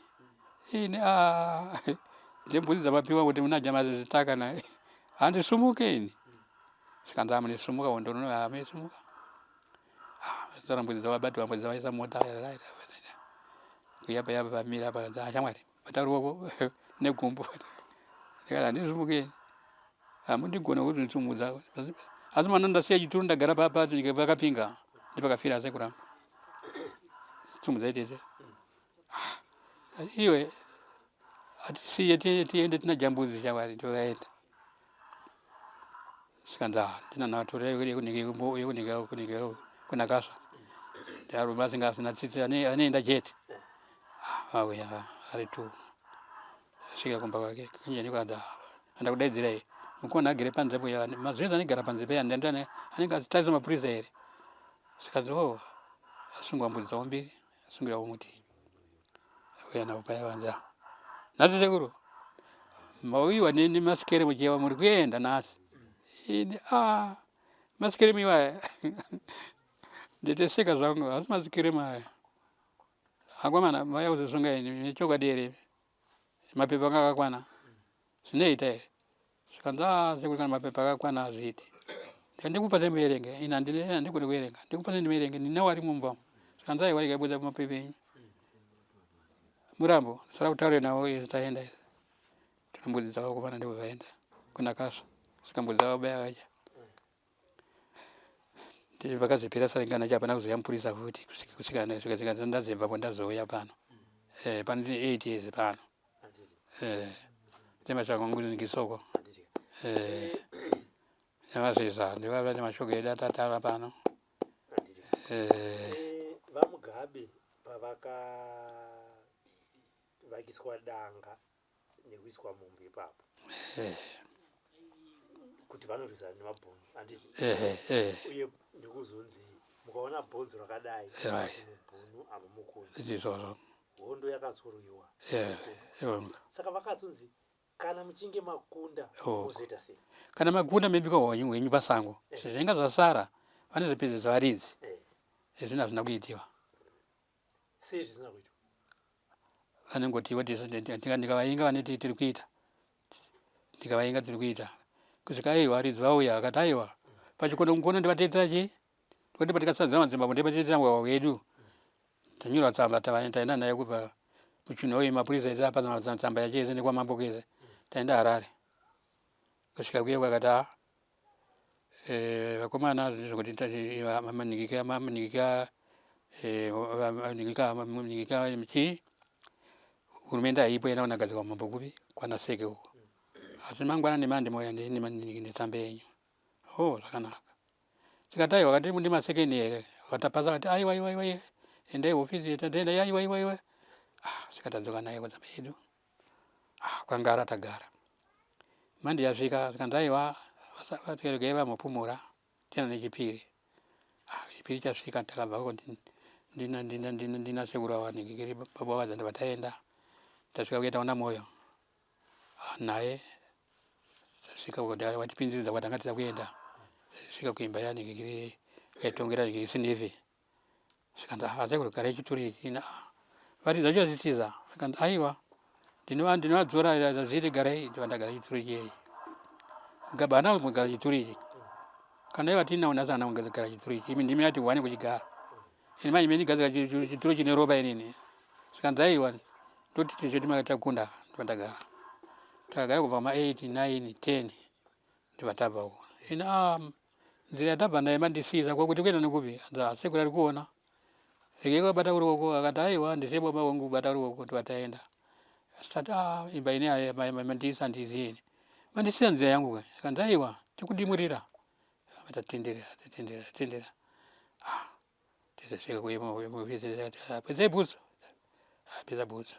ini ah, ndembudzi dzamapiwa kuti munajama zvitaka naye handisumuke ini zvikanzi amunisumuka hondono amunisumuka ah, mbudzi dzavabatwa mbudzi dzavaisa mota kuyapa yapa vamira apa shamwari bata ruoko negumbo ndikati handisumuke ini hamundigona kuzvitsumudza asi mwana ndasiya chituru ndagara papa pakapinga ndipakafira asi kuramba tsumudza itete ah, iwe atisiye tiende tina jambudzi chavari tovaenda sikanzi ah, ndina natora yekunenge kunakasva ndarume asinga asina tsitsi anoenda chete ah, auya ari two Asvika kumba kwake kanjani kwada anda kudaidzira iye mukona agere panze po ya mazuva anegara panze pe anda anda anenge achitarisa mapurisa here zvikanzi oh asungwa mbudzi dzavo mbiri asungira umuti auya navo paya vanzi ah nhasi sekuru mauyiwa nemasikere muchiva muri kuenda nhasi ini ah masikere miwaya nditeseka zvangu asi masikere maya Akomana mauya kuzosunga ini nechokwadi here mapepa anga akakwana zvinoita here zvikanzi ah sekuru kana mapepa akakwana hazviiti ndikati ndikupa semuerenge ini handigoni kuerenga ndikupa sendimuerenge ndinawo arimo mumba umu zvikanzi aiwa rega mapepa enyu murambo sara kutaure nawo izvi taenda izvi tora mbudzi dzavo kuvana ndibva vaenda kuna kasva svika mbudzi dzavo baya vacha Vakazopera saringana hapana kuzouya mupurisa futi kusvika kusvika ndazobvapo ndazouya pano eh, pano ndine 8 years pano eh, nemashoko angu ngisoko eh, nemazviza ndivava nemashoko edu atataura pano eh. VaMugabe pavakavakiswa danga nekuiswa mumbu ipapo kuti vanorwisana nemabhunu handiti uye nekuzonzi Mukaona bhonzo rakadai mubhunu hamumukundi. Izvozvo. Hondo yakazorwiwa. Saka vakazonzi kana muchinge makunda oh. mozoita sei? Kana makunda mebika hwenyu hwenyu pasango. Eh. Zvinenge zvasara vanozvipedzesa varidzi. Eh. Izvi hazvina kuitiwa. Sei zvisina kuitwa? Vanongoti ndikavainga vanoti tiri kuita. Ndikavainga tiri kuita. Kusvika aiwa varidzi vauya vakati aiwa pachikono mukono ndivateetera chii? Twende patikasadzira madzimambo ndivateetera mwawa wedu. Tanyura tsamba taenda naye kubva kuchinhoyi mapurisa ese apa tsamba yacho yese nekwamambo kwese. Taenda Harare. Kusvika kuye kwakati ah eh, vakomana zvekuti maningika maningika eh, maningika maningika chii hurumende haipo yena unagadzirwa mambo kupi kwana seke uko asi mangwana nemande mouya netsamba yenyu oh zvakanaka tikati aiwa kati ndi masekeni here vatapasa vati aiwa aiwa aiwa endai hofisi taenda aiwa aiwa aiwa ah sikatadzoka naye kutsamba yedu ah kwangara tagara mandi yasvika zvikanzi aiwa varegai vambopumura tienda nechipiri ah chipiri chasvika takabva ndina ndina ndina ndina sekuru ava ningikiri baba vadza ndobva taenda tasvika kuya taona moyo ah, naye tasvika watipinziridza kwatanga tida kuenda svika kuimba yaningikiri yaitongera ningikiri sinivi Zvikanzi ah sekuru garai chituru ichi ini ah vari zvacho zvitiza zvikanzi aiwa ndinova ndinovadzora zviri garai ndibva ndagara chituru ichi gaba hana kugara chituru ichi kana ivo atina unasa hana kugara chituru ichi imi ndimi ati wane kuchigara ini manje mendigadzira chituru chine ropa inini zvikanzi aiwa ndoti tichoti makatagunda ndibva ndagara takagara kubva ma 8 9 10 ndibva tabva uko ini ah nzira yatabva naye mandisiza kwakuti kuenda nekupi asekuru ari kuona regai kwabata ruoko akati aiwa ndisiye baba wangu kubata ruoko ndibva taenda asati ah imba ine mandiisa handizivi ini mandisiya nzira yangu ka akanzi aiwa tikudimurira tatenderera tatenderera tatenderera ah tizosvika kuye pedzai bhutsu apedza bhutsu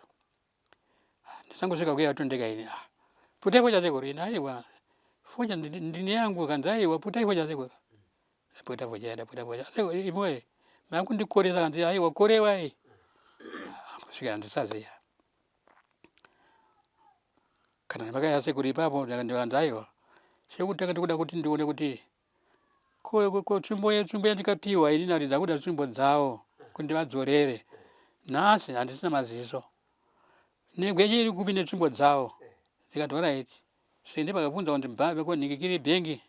ndisangosvika kuya atondeka ini ah putai focha sekuru ini aiwa focha ndine yangu kanzi aiwa putai focha sekuru ndaputa focha ndaputa focha sekuru imwe makundikoresa kanzi aiwa korewai kusvikira ndisaziya kana ndakaya sekuru ipapo ndikanzi aiwa chekutanga ndikuda kuti ndione kuti ko tsvimbo tsvimbo yandikapiwa ini naridza kuda tsvimbo dzawo kuti ndivadzorere nhasi handisina maziso negwenye iri kupi netsvimbo dzawo ndikati orit sende vakabvunza kunzi konhingikiri bhengi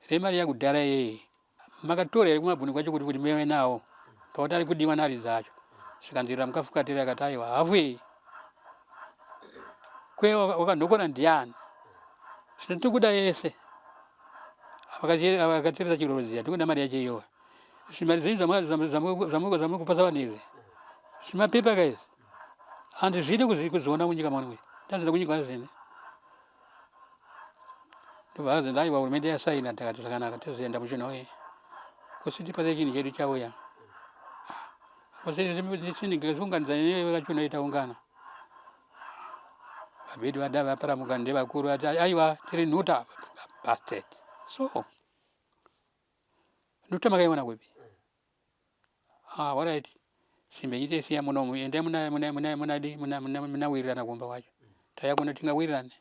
remari yakudhara iyeyi makatora here kumabhuni kwacho kuti kuti muve nawo pakuti ari kudiwa naridza acho zvikanzirira mukafukatira akati aiwa hafu iyi kwe wakanhokora ndiani zvino tikuda yese vakatirisa chiroziya tikuda mari yacho iyoyo zvimari zvenyu zvamuri kupasa vanhu izvi zvimapepa ka izvi handizvidi kuzviona munyika mwangu ndazvida kunyika zvene ndobva azenda aiwa hurumende yasaina takati zvakanaka tozoenda muchinhoyi kusiti pase chinhu chedu chauya kusiunganidza vakachunoyi taungana vabedu vada vaparamuka ndevakuru vati aiwa tiri nhuta bastard so nhuta makaiona kupi ah alright simbe nyite siya munomu endai muna muna muna munadi muna muna munawirirana kumba kwacho taya kuno tingawirirane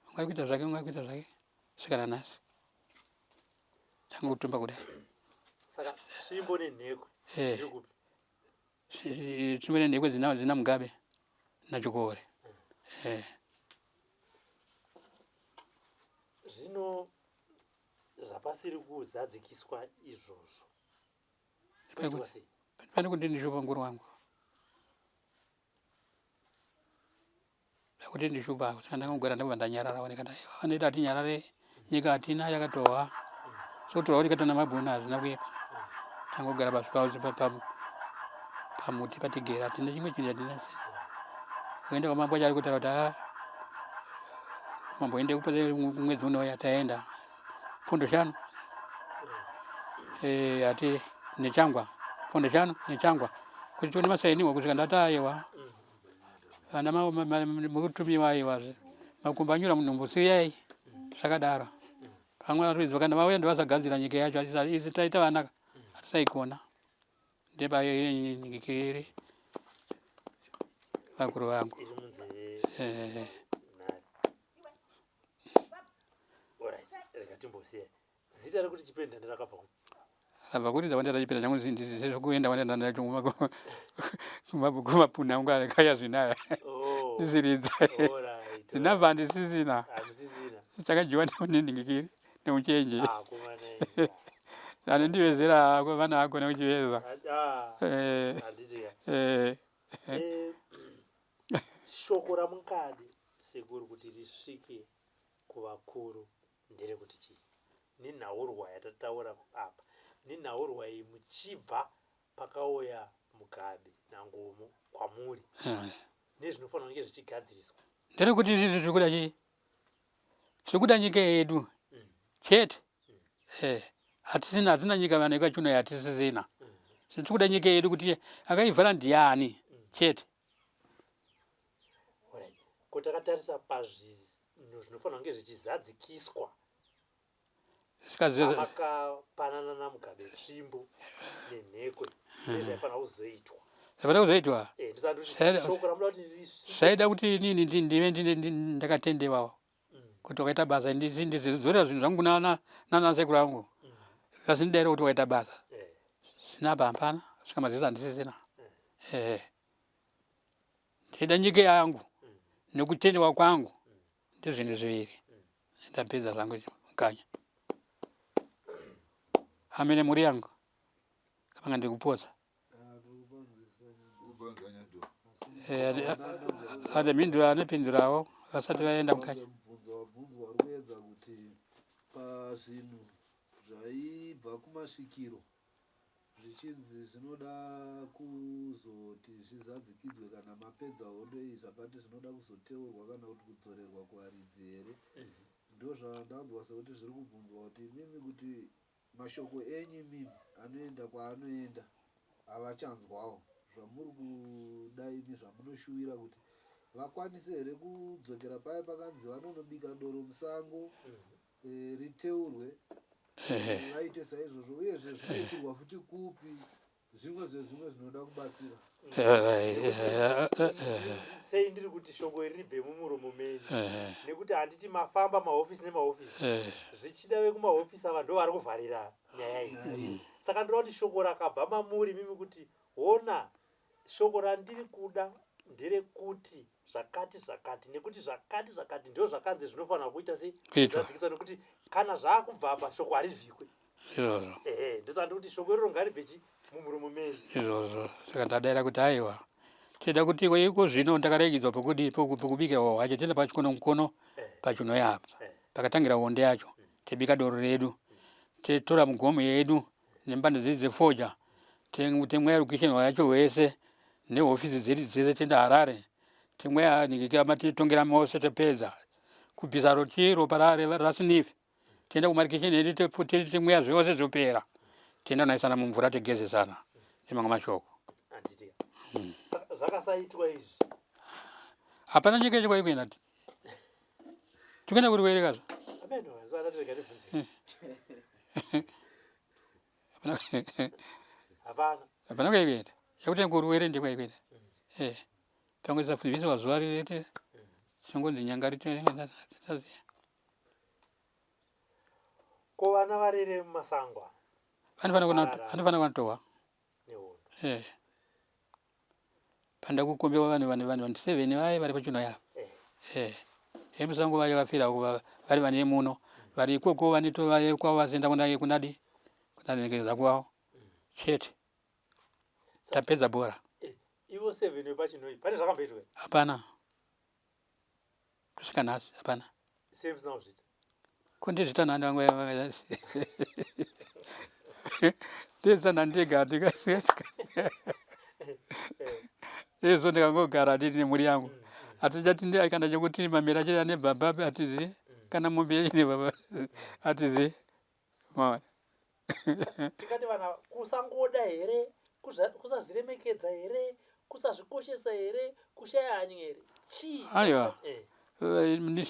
ungai kuita zvake ungai kuita zvake svika nanhasi tanga kutumba kudai saka svimbo nenhekwe eh. zviri kupi Tsvimbo nenhekwe dzina dzina Mugabe naChikore. Eh. Zvino zvapasiri kuzadzikiswa izvozvo. Poitwa sei? Pane kuti ndishupa mukuru wangu. Kuti ndishupa saka ndakangogara ndakabva ndanyarara oneka vanoita atinyarare nyika hatina yakatohwa sotorwa kuti katona mabhunu hazvina kuipa tangogara pasi pamuti patigere hatina chimwe chinhu chatina kuenda kwamambo chari kutaura kuti a mambo ende kupedza mwedzi unouya taenda pfundo shanu eh, ati nechangwa pfundo shanu nechangwa kuti tione masainiwa kusvika ndati aiwa Vana mukutumiwa aiwazve makumbo anyura munhumbu siyai zvakadaro. Pamwe varidzi kana vauya ndovasagadzira nyika yacho isi taita vana hatisaigona. Ndepaikiri vakuru vangu. Iri munzeve Eh, nhare. Alright, rega timbosiya. Zita rekuti Chipendani rakabva kupi? Rabva kuti ndawanda chipenda changu ndizvokuenda wanda ndacho kumapuna angu akaya zvinaya Oh. ndisiridza Alright. ndinabva ndisisina Hamusisina. chakajiwa nenhingikiri neuchenje Ah, kumana. anondivezera vana agona kuchiveza Ah. Eh, Handiti ya. eh, Eh, shoko ramukadi sekuru kuti risvike kuvakuru nderekuti chii nenhaurwa yatataura apa nenhaurwa iyi muchibva pakauya Mugabe naNgomo kwamuri nezvinofanira kunge zvichigadziriswa. Nderekuti izvi tiri kuda chii? Tiri kuda nyika yedu chete. Eh, hatisina hatina nyika vanhu vekwaChinhoyi hatisisina. Tiri kuda nyika yedu kuti akaivhara ndiani chete. Alright. Ko takatarisa pazvinhu zvinofanira kunge zvichizadzikiswa pamakapanana naMugabe tsvimbo nenhekwe nezvaifanira kuzoitwa. Zvaifanira kuzoitwa? Eh, ndisati kuti shoko ramuda kuti risvike. Zvaida kuti inini ndive ndakatendewawo kuti wakaita basa, ndizidzorera zvinhu zvangu nana sekuru angu vasindidaira kuti wakaita basa. Sina apa hapana, svika mazisa handisisina. Eh. Ndinoda nyika yangu nekutendewa kwangu ndizvinhu zviviri. Ndapedza zvangu mukanya. Amene mhuri yangu kapanga ndikupotsa. Eh, ane mhinduro anopindurawo vasati vaenda mukanya. Mubvunzo wabvunzwa uri kuedza kuti pazvinhu zvaibva kumasvikiro zvichinzi zvinoda kuzoti zvizadzikidzwe kana mapedza hondo iyi zvakati zvinoda kuzoteurwa kana kuti kudzorerwa kuvaridzi here ndozvandanzwa sekuti zviri kubvunzwa kuti imimi kuti mashoko enyu imimi anoenda kwaanoenda havachanzwawo zvamuri kuda imi zvamunoshuvira kuti vakwanise here kudzokera paya pakanzi vanonobika doro musango riteurwe vaite saizvozvo uyezve zvinoitirwa futi kupi zvimwe zvezvimwe zvinoda kubatsira. Sei ndiri kuti shoko iri ribve mumuromo menyu nekuti handiti mafamba mahofisi nemahofisi zvichida vekumahofisi ava ndo vari kuvharira nyaya iyi saka ndinoda kuti shoko rakabva mamuri mimi kuti hona shoko randiri kuda nderekuti zvakati zvakati nekuti zvakati zvakati ndo zvakanzi zvinofanira kuita se Kuitwa. zadzikiswa nekuti kana zvakubva apa shoko harivhikwe. Izvozvo. Ehe, ndosaka ndiri kuti shoko iroro ngaribve chi mumuromo menyu. Izvozvo. Saka ndadaira kuti aiwa tinoda kuti iko zvino ndakaregidzwa pokudii pokubikira hwacho tienda pachikono mukono pachinhoyi apa pakatangira hondo yacho tibika doro redu titora mugomo yedu nembande dzedu dzefoja temweya rukisheni hwacho hwese nehofisi dzedu dzese tienda Harare temweya titongera mose topedza kubvisa roti ropa rasinifi tienda kumarikisheni edu temweya zvose zvopera tienda naisana mumvura tegezesana nemamwe mashoko. Handiti zvakasaitwa izvi. Hapana nyika yacho kwaikuenda tikuenda kuri kuerekazvo. Ameno ndisati rega ndibvunze. Hapana. Hapana kwaikuenda yakuti kuruwere ndekwaikuenda eh tangu tisafundiswa zuva rirete tinongonzi nyanga rite. Ko vana varere mumasango ava? Vanofanira kunotorwa nehondo. Eh. Panda kukombewa vanhu vanhu vanhu vanhu 7 vaye vari pachino yavo. Eh. Emusango vaye vafira vari vane muno vari ikoko vanetova kwavo vazoenda kuna kunadi kunanengeza kwavo chete. Tapedza bhora. Ivo 7 vepachinoi pane zvakamboitwa? Hapana. Kusvika nhasi hapana. Sei musina kuzviita? Ko ndizviita nani vamwe ndizviita nani ndega izvo ndikangogara ndini nemhuri yangu hatichati kana chekuti mamera acho ane baba hatizi kana mombe yacho ine baba hatizi maona. Tingati vana kusangoda here kusazviremekedza here kusazvikoshesa here kushaya hanya here chii? Aiwa.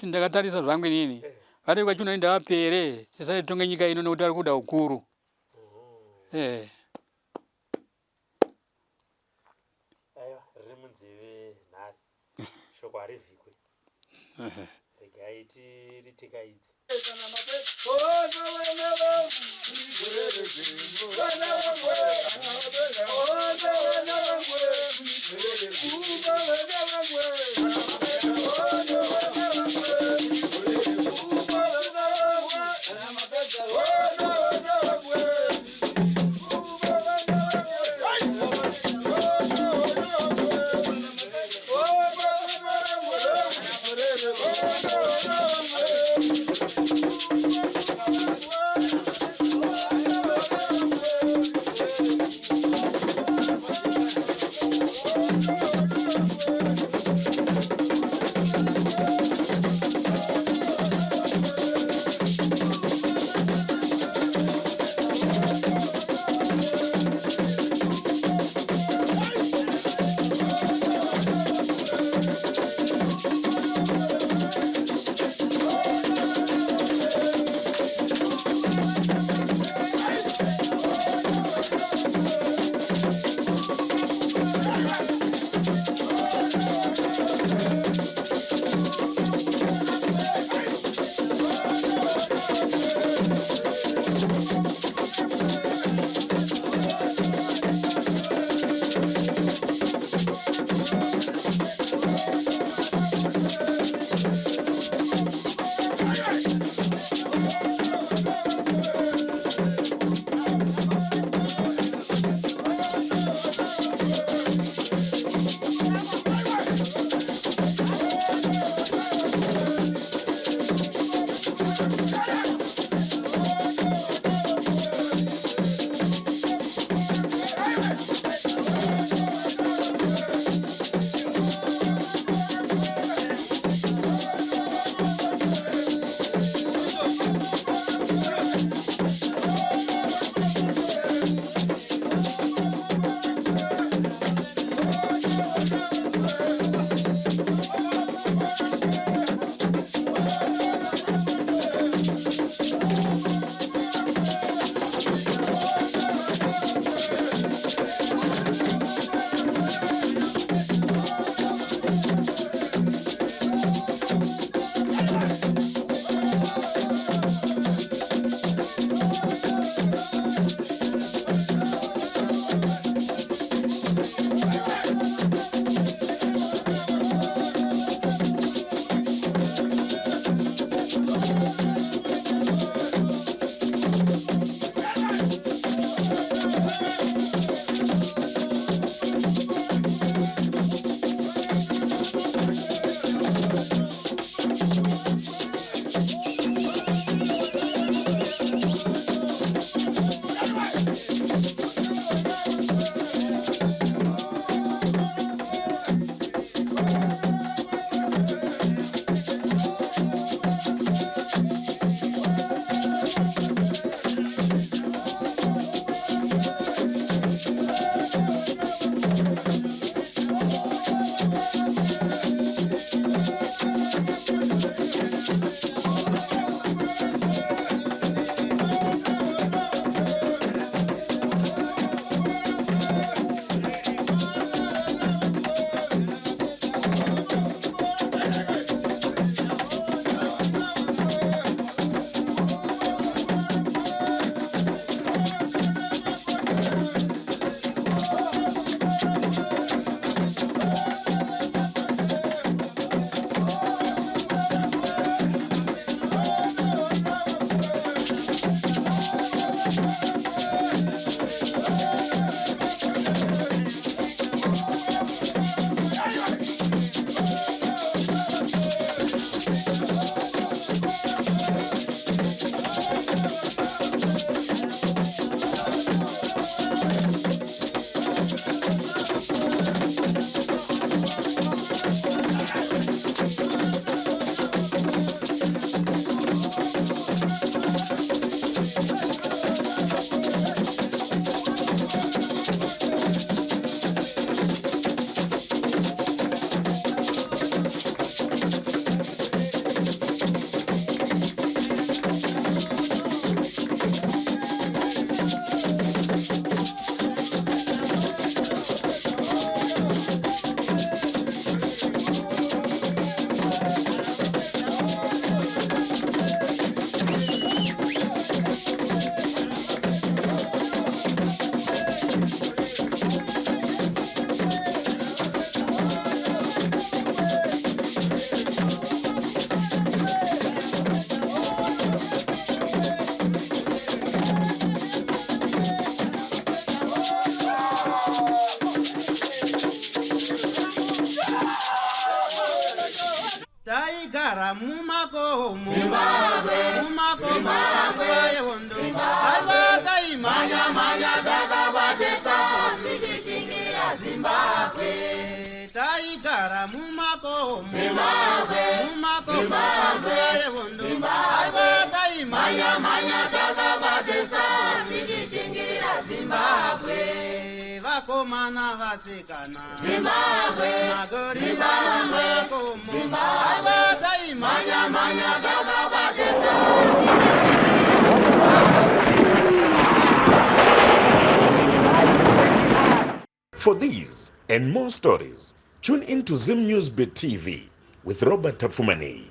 Ndakatarisa zvangu inini vari kwachino ndavapere tisaitonge nyika ino nekuti vari kuda ukuru. Eh. Regai tiritikaidze. Taigara mumakomo, mumakomo panguva yehondo. Aiwa taimhanya mhanya takabatisa tichishingirira Zimbabwe. Taigara mumakomo, mumakomo panguva yehondo. Aiwa taimhanya mhanya takabatisa tichishingirira Zimbabwe. Vakomana vasikana, Zimbabwe, magorira mumakomo. Aiwa taimhanya mhanya takabatisa. For these and more stories, tune in to Zim News Bit TV with Robert Tapfumaneyi.